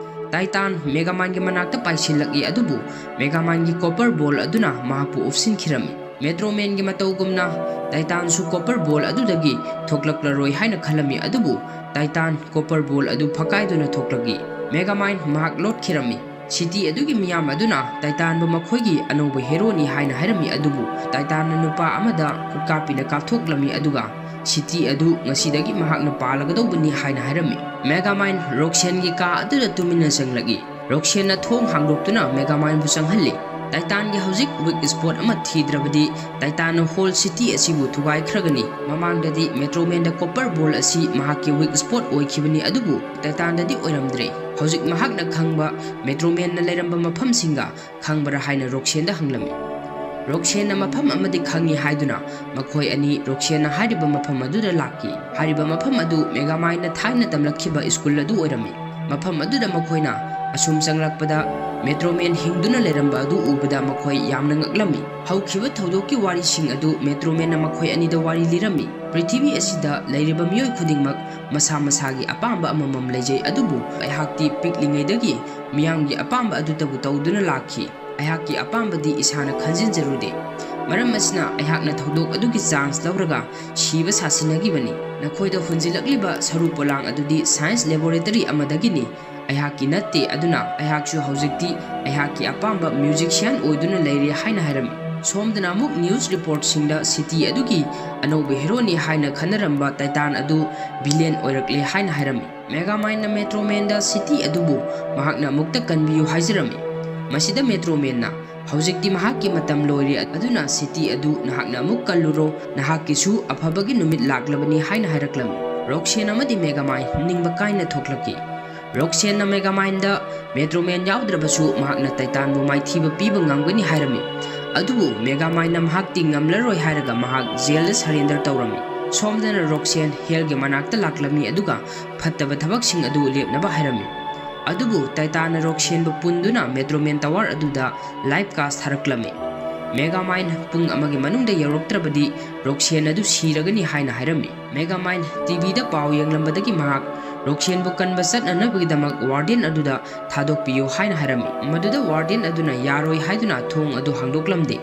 ꯇꯥꯏꯇꯥꯟ ꯃꯦꯒꯥꯃꯥꯏꯟꯒꯤ ꯃꯅꯥꯛꯇ ꯄꯥꯏꯁꯤꯜꯂꯛꯏ, ꯑꯗꯨꯕꯨ ꯃꯦꯒꯥꯃꯥꯏꯟꯒꯤ ꯀꯣꯄꯔ ꯕꯣꯜ ꯑꯗꯨꯅ ꯃꯍꯥꯛꯄꯨ ꯎꯞꯁꯤꯟꯈꯤꯔꯝꯃꯤ꯫ ꯃꯦꯇ꯭ꯔꯣꯃꯦꯟꯒꯤ ꯃꯇꯧꯒꯨꯝꯅ ꯇꯥꯏꯇꯥꯟꯁꯨ ꯀꯣꯄꯔ ꯕꯣꯜ ꯑꯗꯨꯗꯒꯤ ꯊꯣꯛꯂꯛꯂꯔꯣꯏ ꯍꯥꯏꯅ ꯈꯜꯂꯝꯃꯤ, ꯑꯗꯨꯕꯨ ꯇꯥꯏꯇꯥꯟ ꯀꯣꯄꯔ ꯕꯣꯜ ꯑꯗꯨ ꯐꯀꯥꯏꯗꯨꯅ ꯊꯣꯛꯂꯛꯏ꯫ ꯃꯦꯒꯥꯃꯥꯏꯟ ꯃꯍꯥꯛ ꯂꯣꯠꯈꯤꯔꯝꯃꯤ꯫ ꯁꯤꯇꯤ ꯑꯗꯨꯒꯤ ꯃꯤꯌꯥꯝ ꯑꯗꯨꯅ ꯇꯥꯏꯇꯥꯟꯕꯨ ꯃꯈꯣꯏꯒꯤ ꯑꯅꯧꯕ ꯍꯦꯔꯣꯅꯤ ꯍꯥꯏꯅ ꯍꯥꯏꯔꯝꯃꯤ, ꯑꯗꯨꯕꯨ ꯇꯥꯏꯇꯥꯟꯅ ꯅꯨꯄꯥ ꯑꯃꯗ ꯈꯨꯠꯀꯥꯞꯄꯤꯅ ꯀꯥꯞꯊꯣꯛꯂꯝꯃꯤ, ꯑꯗꯨꯒ ꯁꯤꯇꯤ ꯑꯗꯨ ꯉꯁꯤꯗꯒꯤ ꯃꯍꯥꯛꯅ ꯄꯥꯜꯂꯒꯗꯧꯕꯅꯤ ꯍꯥꯏꯅ ꯍꯥꯏꯔꯝꯃꯤ꯫ ꯃꯦꯒꯥꯃꯥꯏꯟ ꯔꯣꯛꯁꯦꯟꯒꯤ ꯀꯥ ꯑꯗꯨꯗ ꯇꯨꯃꯤꯟꯅ ꯆꯪꯂꯛꯏ꯫ ꯔꯣꯛꯁꯦꯟꯅ ꯊꯣꯡ ꯍꯥꯡꯗꯣꯛꯇꯨꯅ ꯃꯦꯒꯥꯃꯥꯏꯟꯕꯨ ꯆꯪꯍꯜꯂꯤ꯫ ꯇꯥꯏꯇꯥꯟꯒꯤ ꯍꯧꯖꯤꯛ ꯋꯤꯛ ꯁ꯭ꯄꯣꯠ ꯑꯃ ꯊꯤꯗ꯭ꯔꯕꯗꯤ ꯇꯥꯏꯇꯥꯟꯅ ꯍꯣꯜ ꯁꯤꯇꯤ ꯑꯁꯤꯕꯨ ꯊꯨꯒꯥꯏꯈ꯭ꯔꯒꯅꯤ꯫ ꯃꯃꯥꯡꯗꯗꯤ ꯃꯦꯇ꯭ꯔꯣꯃꯦꯟꯗ ꯀꯣꯄꯔ ꯕꯣꯜ ꯑꯁꯤ ꯃꯍꯥꯛꯀꯤ ꯋꯤꯛ ꯁ꯭ꯄꯣꯠ ꯑꯣꯏꯈꯤꯕꯅꯤ, ꯑꯗꯨꯕꯨ ꯇꯥꯏꯇꯥꯟꯗꯗꯤ ꯑꯣꯏꯔꯝꯗ꯭ꯔꯦ꯫ ꯍꯧꯖꯤꯛ ꯃꯍꯥꯛꯅ ꯈꯪꯕ ꯃꯦꯇ꯭ꯔꯣꯃꯦꯟꯅ ꯂꯩꯔꯝꯕ ꯃꯐꯝꯁꯤꯡꯒ ꯈꯪꯕ꯭ꯔꯥ ꯍꯥꯏꯅ ꯔꯣꯛꯁꯦꯟꯗ ꯍꯪꯂꯝꯃꯤ꯫ ꯔꯣꯛꯁꯦꯟꯅ ꯃꯐꯝ ꯑꯃꯗꯤ ꯈꯪꯏ ꯍꯥꯏꯗꯨꯅ ꯃꯈꯣꯏ ꯑꯅꯤ ꯔꯣꯛꯁꯦꯟꯅ ꯍꯥꯏꯔꯤꯕ ꯃꯐꯝ ꯑꯗꯨꯗ ꯂꯥꯛꯈꯤ꯫ ꯍꯥꯏꯔꯤꯕ ꯃꯐꯝ ꯑꯗꯨ ꯃꯦꯒꯥꯃꯥꯏꯟꯅ ꯊꯥꯏꯅ ꯇꯝꯂꯛꯈꯤꯕ ꯁ꯭ꯀꯨꯜ ꯑꯗꯨ ꯑꯣꯏꯔꯝꯃꯤ꯫ ꯃꯐꯝ ꯑꯗꯨꯗ ꯃꯈꯣꯏꯅ ꯑꯁꯨꯝ ꯆꯪꯂꯛꯄꯗ Metro Man ꯍꯤꯡꯗꯨꯅ ꯂꯩꯔꯝꯕ ꯑꯗꯨ ꯎꯕꯗ ꯃꯈꯣꯏ ꯌꯥꯝꯅ ꯉꯛꯂꯝꯃꯤ꯫ ꯍꯧꯈꯤꯕ ꯊꯧꯗꯣꯛꯀꯤ ꯋꯥꯔꯤꯁꯤꯡ ꯑꯗꯨ Metro Man ꯅ ꯃꯈꯣꯏ ꯑꯅꯤꯗ ꯋꯥꯔꯤ ꯂꯤꯔꯝꯃꯤ꯫ ꯄ꯭ꯔꯤꯊꯤꯕꯤ ꯑꯁꯤꯗ ꯂꯩꯔꯤꯕ ꯃꯤꯑꯣꯏ ꯈꯨꯗꯤꯡꯃꯛ ꯃꯁꯥ ꯃꯁꯥꯒꯤ ꯑꯄꯥꯝꯕ ꯑꯃꯃꯝ ꯂꯩꯖꯩ, ꯑꯗꯨꯕꯨ ꯑꯩꯍꯥꯛꯇꯤ ꯄꯤꯛꯂꯤꯉꯩꯗꯒꯤ ꯃꯤꯌꯥꯝꯒꯤ ꯑꯄꯥꯝꯕ ꯑꯗꯨꯇꯕꯨ ꯇꯧꯗꯨꯅ ꯂꯥꯛꯈꯤ꯫ ꯑꯩꯍꯥꯛꯀꯤ ꯑꯄꯥꯝꯕꯗꯤ ꯏꯁꯥꯅ ꯈꯟꯖꯤꯟꯖꯔꯨꯗꯦ꯫ ꯃꯔꯝ ꯑꯁꯤꯅ ꯑꯩꯍꯥꯛꯅ ꯊꯧꯗꯣꯛ ꯑꯗꯨꯒꯤ chance ꯂꯧꯔꯒ ꯁꯤꯕ ꯁꯥꯁꯤꯟꯅꯈꯤꯕꯅꯤ꯫ ꯅꯈꯣꯏꯗ ꯍꯨꯟꯖꯤꯜꯂꯛꯂꯤꯕ ꯁꯔꯨ ꯄꯣꯂꯥꯡ ꯑꯗꯨꯗꯤ science laboratory ꯑꯃꯗꯒꯤꯅꯤ, ꯑꯩꯍꯥꯛꯀꯤ ꯅꯠꯇꯦ꯫ ꯑꯗꯨꯅ ꯑꯩꯍꯥꯛꯁꯨ ꯍꯧꯖꯤꯛꯇꯤ ꯑꯩꯍꯥꯛꯀꯤ ꯑꯄꯥꯝꯕ musician ꯑꯣꯏꯗꯨꯅ ꯂꯩꯔꯦ ꯍꯥꯏꯅ ꯍꯥꯏꯔꯝꯃꯤ꯫ ꯁꯣꯝꯗꯅ ꯑꯃꯨꯛ news report ꯁꯤꯡꯗ city ꯑꯗꯨꯒꯤ ꯑꯅꯧꯕ hero ꯅꯤ ꯍꯥꯏꯅ ꯈꯟꯅꯔꯝꯕ Titan ꯑꯗꯨ villain ꯑꯣꯏꯔꯛꯂꯦ ꯍꯥꯏꯅ ꯍꯥꯏꯔꯝꯃꯤ꯫ Megamind ꯅ Metro Man ꯗ city ꯑꯗꯨꯕꯨ ꯃꯍꯥꯛꯅ ꯑꯃꯨꯛꯇ ꯀꯟꯕꯤꯌꯨ ꯍꯥꯏꯖꯔꯝꯃꯤ꯫ ꯃꯁꯤꯗ Metro Man ꯅ, "ꯍꯧꯖꯤꯛꯇꯤ ꯃꯍꯥꯛꯀꯤ ꯃꯇꯝ ꯂꯣꯏꯔꯦ, ꯑꯗꯨꯅ city ꯑꯗꯨ ꯅꯍꯥꯛꯅ ꯑꯃꯨꯛ ꯀꯜꯂꯨꯔꯣ, ꯅꯍꯥꯛꯀꯤꯁꯨ ꯑꯐꯕꯒꯤ ꯅꯨꯃꯤꯠ ꯂꯥꯛꯂꯕꯅꯤ" ꯍꯥꯏꯅ ꯍꯥꯏꯔꯛꯂꯝꯃꯤ꯫ Roxanne ꯑꯃꯗꯤ Megamind ꯅꯤꯡꯕ ꯀꯥꯏꯅ ꯊꯣꯛꯂꯛꯈꯤ꯫ Roxanne ꯅ Megamind ꯗ Metro Man ꯌꯥꯎꯗ꯭ꯔꯕꯁꯨ ꯃꯍꯥꯛꯅ Titan ꯕꯨ ꯃꯥꯏꯊꯤꯕ ꯄꯤꯕ ꯉꯝꯒꯅꯤ ꯍꯥꯏꯔꯝꯃꯤ꯫ ꯑꯗꯨꯕꯨ Megamind ꯅ ꯃꯍꯥꯛꯇꯤ ꯉꯝꯂꯔꯣꯏ ꯍꯥꯏꯔꯒ ꯃꯍꯥꯛ jail ꯗ surrender ꯇꯧꯔꯝꯃꯤ꯫ ꯁꯣꯝꯗꯅ Roxanne hell ꯒꯤ ꯃꯅꯥꯛꯇ ꯂꯥꯛꯂꯝꯃꯤ, ꯑꯗꯨꯒ ꯐꯠꯇꯕ ꯊꯕꯛꯁꯤꯡ ꯑꯗꯨ ꯂꯦꯞꯅꯕ ꯍꯥꯏꯔꯝꯃꯤ꯫ ꯑꯗꯨꯕꯨ Titan ꯅ Roxanne ꯕꯨ ꯄꯨꯟꯗꯨꯅ Metro Man Tower ꯑꯗꯨꯗ live cast ꯊꯥꯔꯛꯂꯝꯃꯤ꯫ Megamind ꯄꯨꯡ ꯑꯃꯒꯤ ꯃꯅꯨꯡꯗ ꯌꯧꯔꯛꯇ꯭ꯔꯕꯗꯤ Roxanne ꯑꯗꯨ ꯁꯤꯔꯒꯅꯤ ꯍꯥꯏꯅ ꯍꯥꯏꯔꯝꯃꯤ꯫ Megamind T V ꯗ ꯄꯥꯎ ꯌꯦꯡꯂꯝꯕꯗꯒꯤ ꯃꯍꯥꯛ Roxanne ꯕꯨ ꯀꯟꯕ ꯆꯠꯅꯅꯕꯒꯤꯗꯃꯛ warden ꯑꯗꯨꯗ ꯊꯥꯗꯣꯛꯄꯤꯌꯨ ꯍꯥꯏꯅ ꯍꯥꯏꯔꯝꯃꯤ꯫ ꯃꯗꯨꯗ warden ꯑꯗꯨꯅ ꯌꯥꯔꯣꯏ ꯍꯥꯏꯗꯨꯅ ꯊꯣꯡ ꯑꯗꯨ ꯍꯥꯡꯗꯣꯛꯂꯝꯗꯦ꯫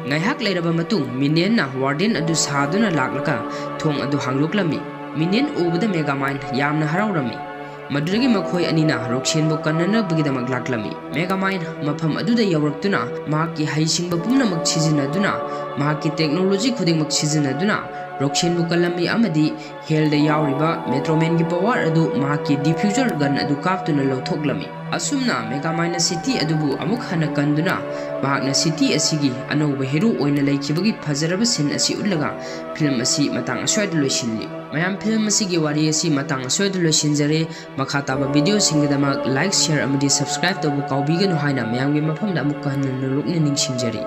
ꯉꯥꯏꯍꯥꯛ ꯂꯩꯔꯕ ꯃꯇꯨꯡ Minion ꯅ warden ꯑꯗꯨ ꯁꯥꯗꯨꯅ ꯂꯥꯛꯂꯒ ꯊꯣꯡ ꯑꯗꯨ ꯍꯥꯡꯗꯣꯛꯂꯝꯃꯤ꯫ Minion ꯎꯕꯗ Megamind ꯌꯥꯝꯅ ꯍꯔꯥꯎꯔꯝꯃꯤ꯫ ꯃꯗꯨꯗꯒꯤ ꯃꯈꯣꯏ ꯑꯅꯤꯅ Roxanne ꯕꯨ ꯀꯟꯅꯅꯕꯒꯤꯗꯃꯛ ꯂꯥꯛꯂꯝꯃꯤ꯫ Megamind ꯃꯐꯝ ꯑꯗꯨꯗ ꯌꯧꯔꯛꯇꯨꯅ ꯃꯍꯥꯛꯀꯤ ꯍꯩꯁꯤꯡꯕ ꯄꯨꯝꯅꯃꯛ ꯁꯤꯖꯤꯟꯅꯗꯨꯅ, ꯃꯍꯥꯛꯀꯤ technology ꯈꯨꯗꯤꯡꯃꯛ ꯁꯤꯖꯤꯟꯅꯗꯨꯅ Roxanne ꯕꯨ ꯀꯜꯂꯝꯃꯤ ꯑꯃꯗꯤ hell ꯗ ꯌꯥꯎꯔꯤꯕ Metro Man ꯒꯤ power ꯑꯗꯨ ꯃꯍꯥꯛꯀꯤ diffuser gun ꯑꯗꯨ ꯀꯥꯞꯇꯨꯅ ꯂꯧꯊꯣꯛꯂꯝꯃꯤ꯫ ꯑꯁꯨꯝꯅ Megamind ꯅ city ꯑꯗꯨꯕꯨ ꯑꯃꯨꯛ ꯍꯟꯅ ꯀꯟꯗꯨꯅ ꯃꯍꯥꯛꯅ city ꯑꯁꯤꯒꯤ ꯑꯅꯧꯕ hero ꯑꯣꯏꯅ ꯂꯩꯈꯤꯕꯒꯤ ꯐꯖꯔꯕ scene ꯑꯁꯤ ꯎꯠꯂꯒ film ꯑꯁꯤ ꯃꯇꯥꯡ ꯑꯁ꯭ꯋꯥꯏꯗ ꯂꯣꯏꯁꯤꯜꯂꯤ꯫ ꯃꯌꯥꯝ, film ꯑꯁꯤꯒꯤ ꯋꯥꯔꯤ ꯑꯁꯤ ꯃꯇꯥꯡ ꯑꯁ꯭ꯋꯥꯏꯗ ꯂꯣꯏꯁꯤꯟꯖꯔꯦ꯫ ꯃꯈꯥ ꯇꯥꯕ video ꯁꯤꯡꯒꯤꯗꯃꯛ like, share ꯑꯃꯗꯤ subscribe ꯇꯧꯕ ꯀꯥꯎꯕꯤꯒꯅꯨ ꯍꯥꯏꯅ ꯃꯌꯥꯝꯒꯤ ꯃꯐꯝꯗ ꯑꯃꯨꯛꯀ ꯍꯟꯅ ꯅꯣꯂꯨꯛꯅ ꯅꯤꯡꯁꯤꯡꯖꯔꯤ꯫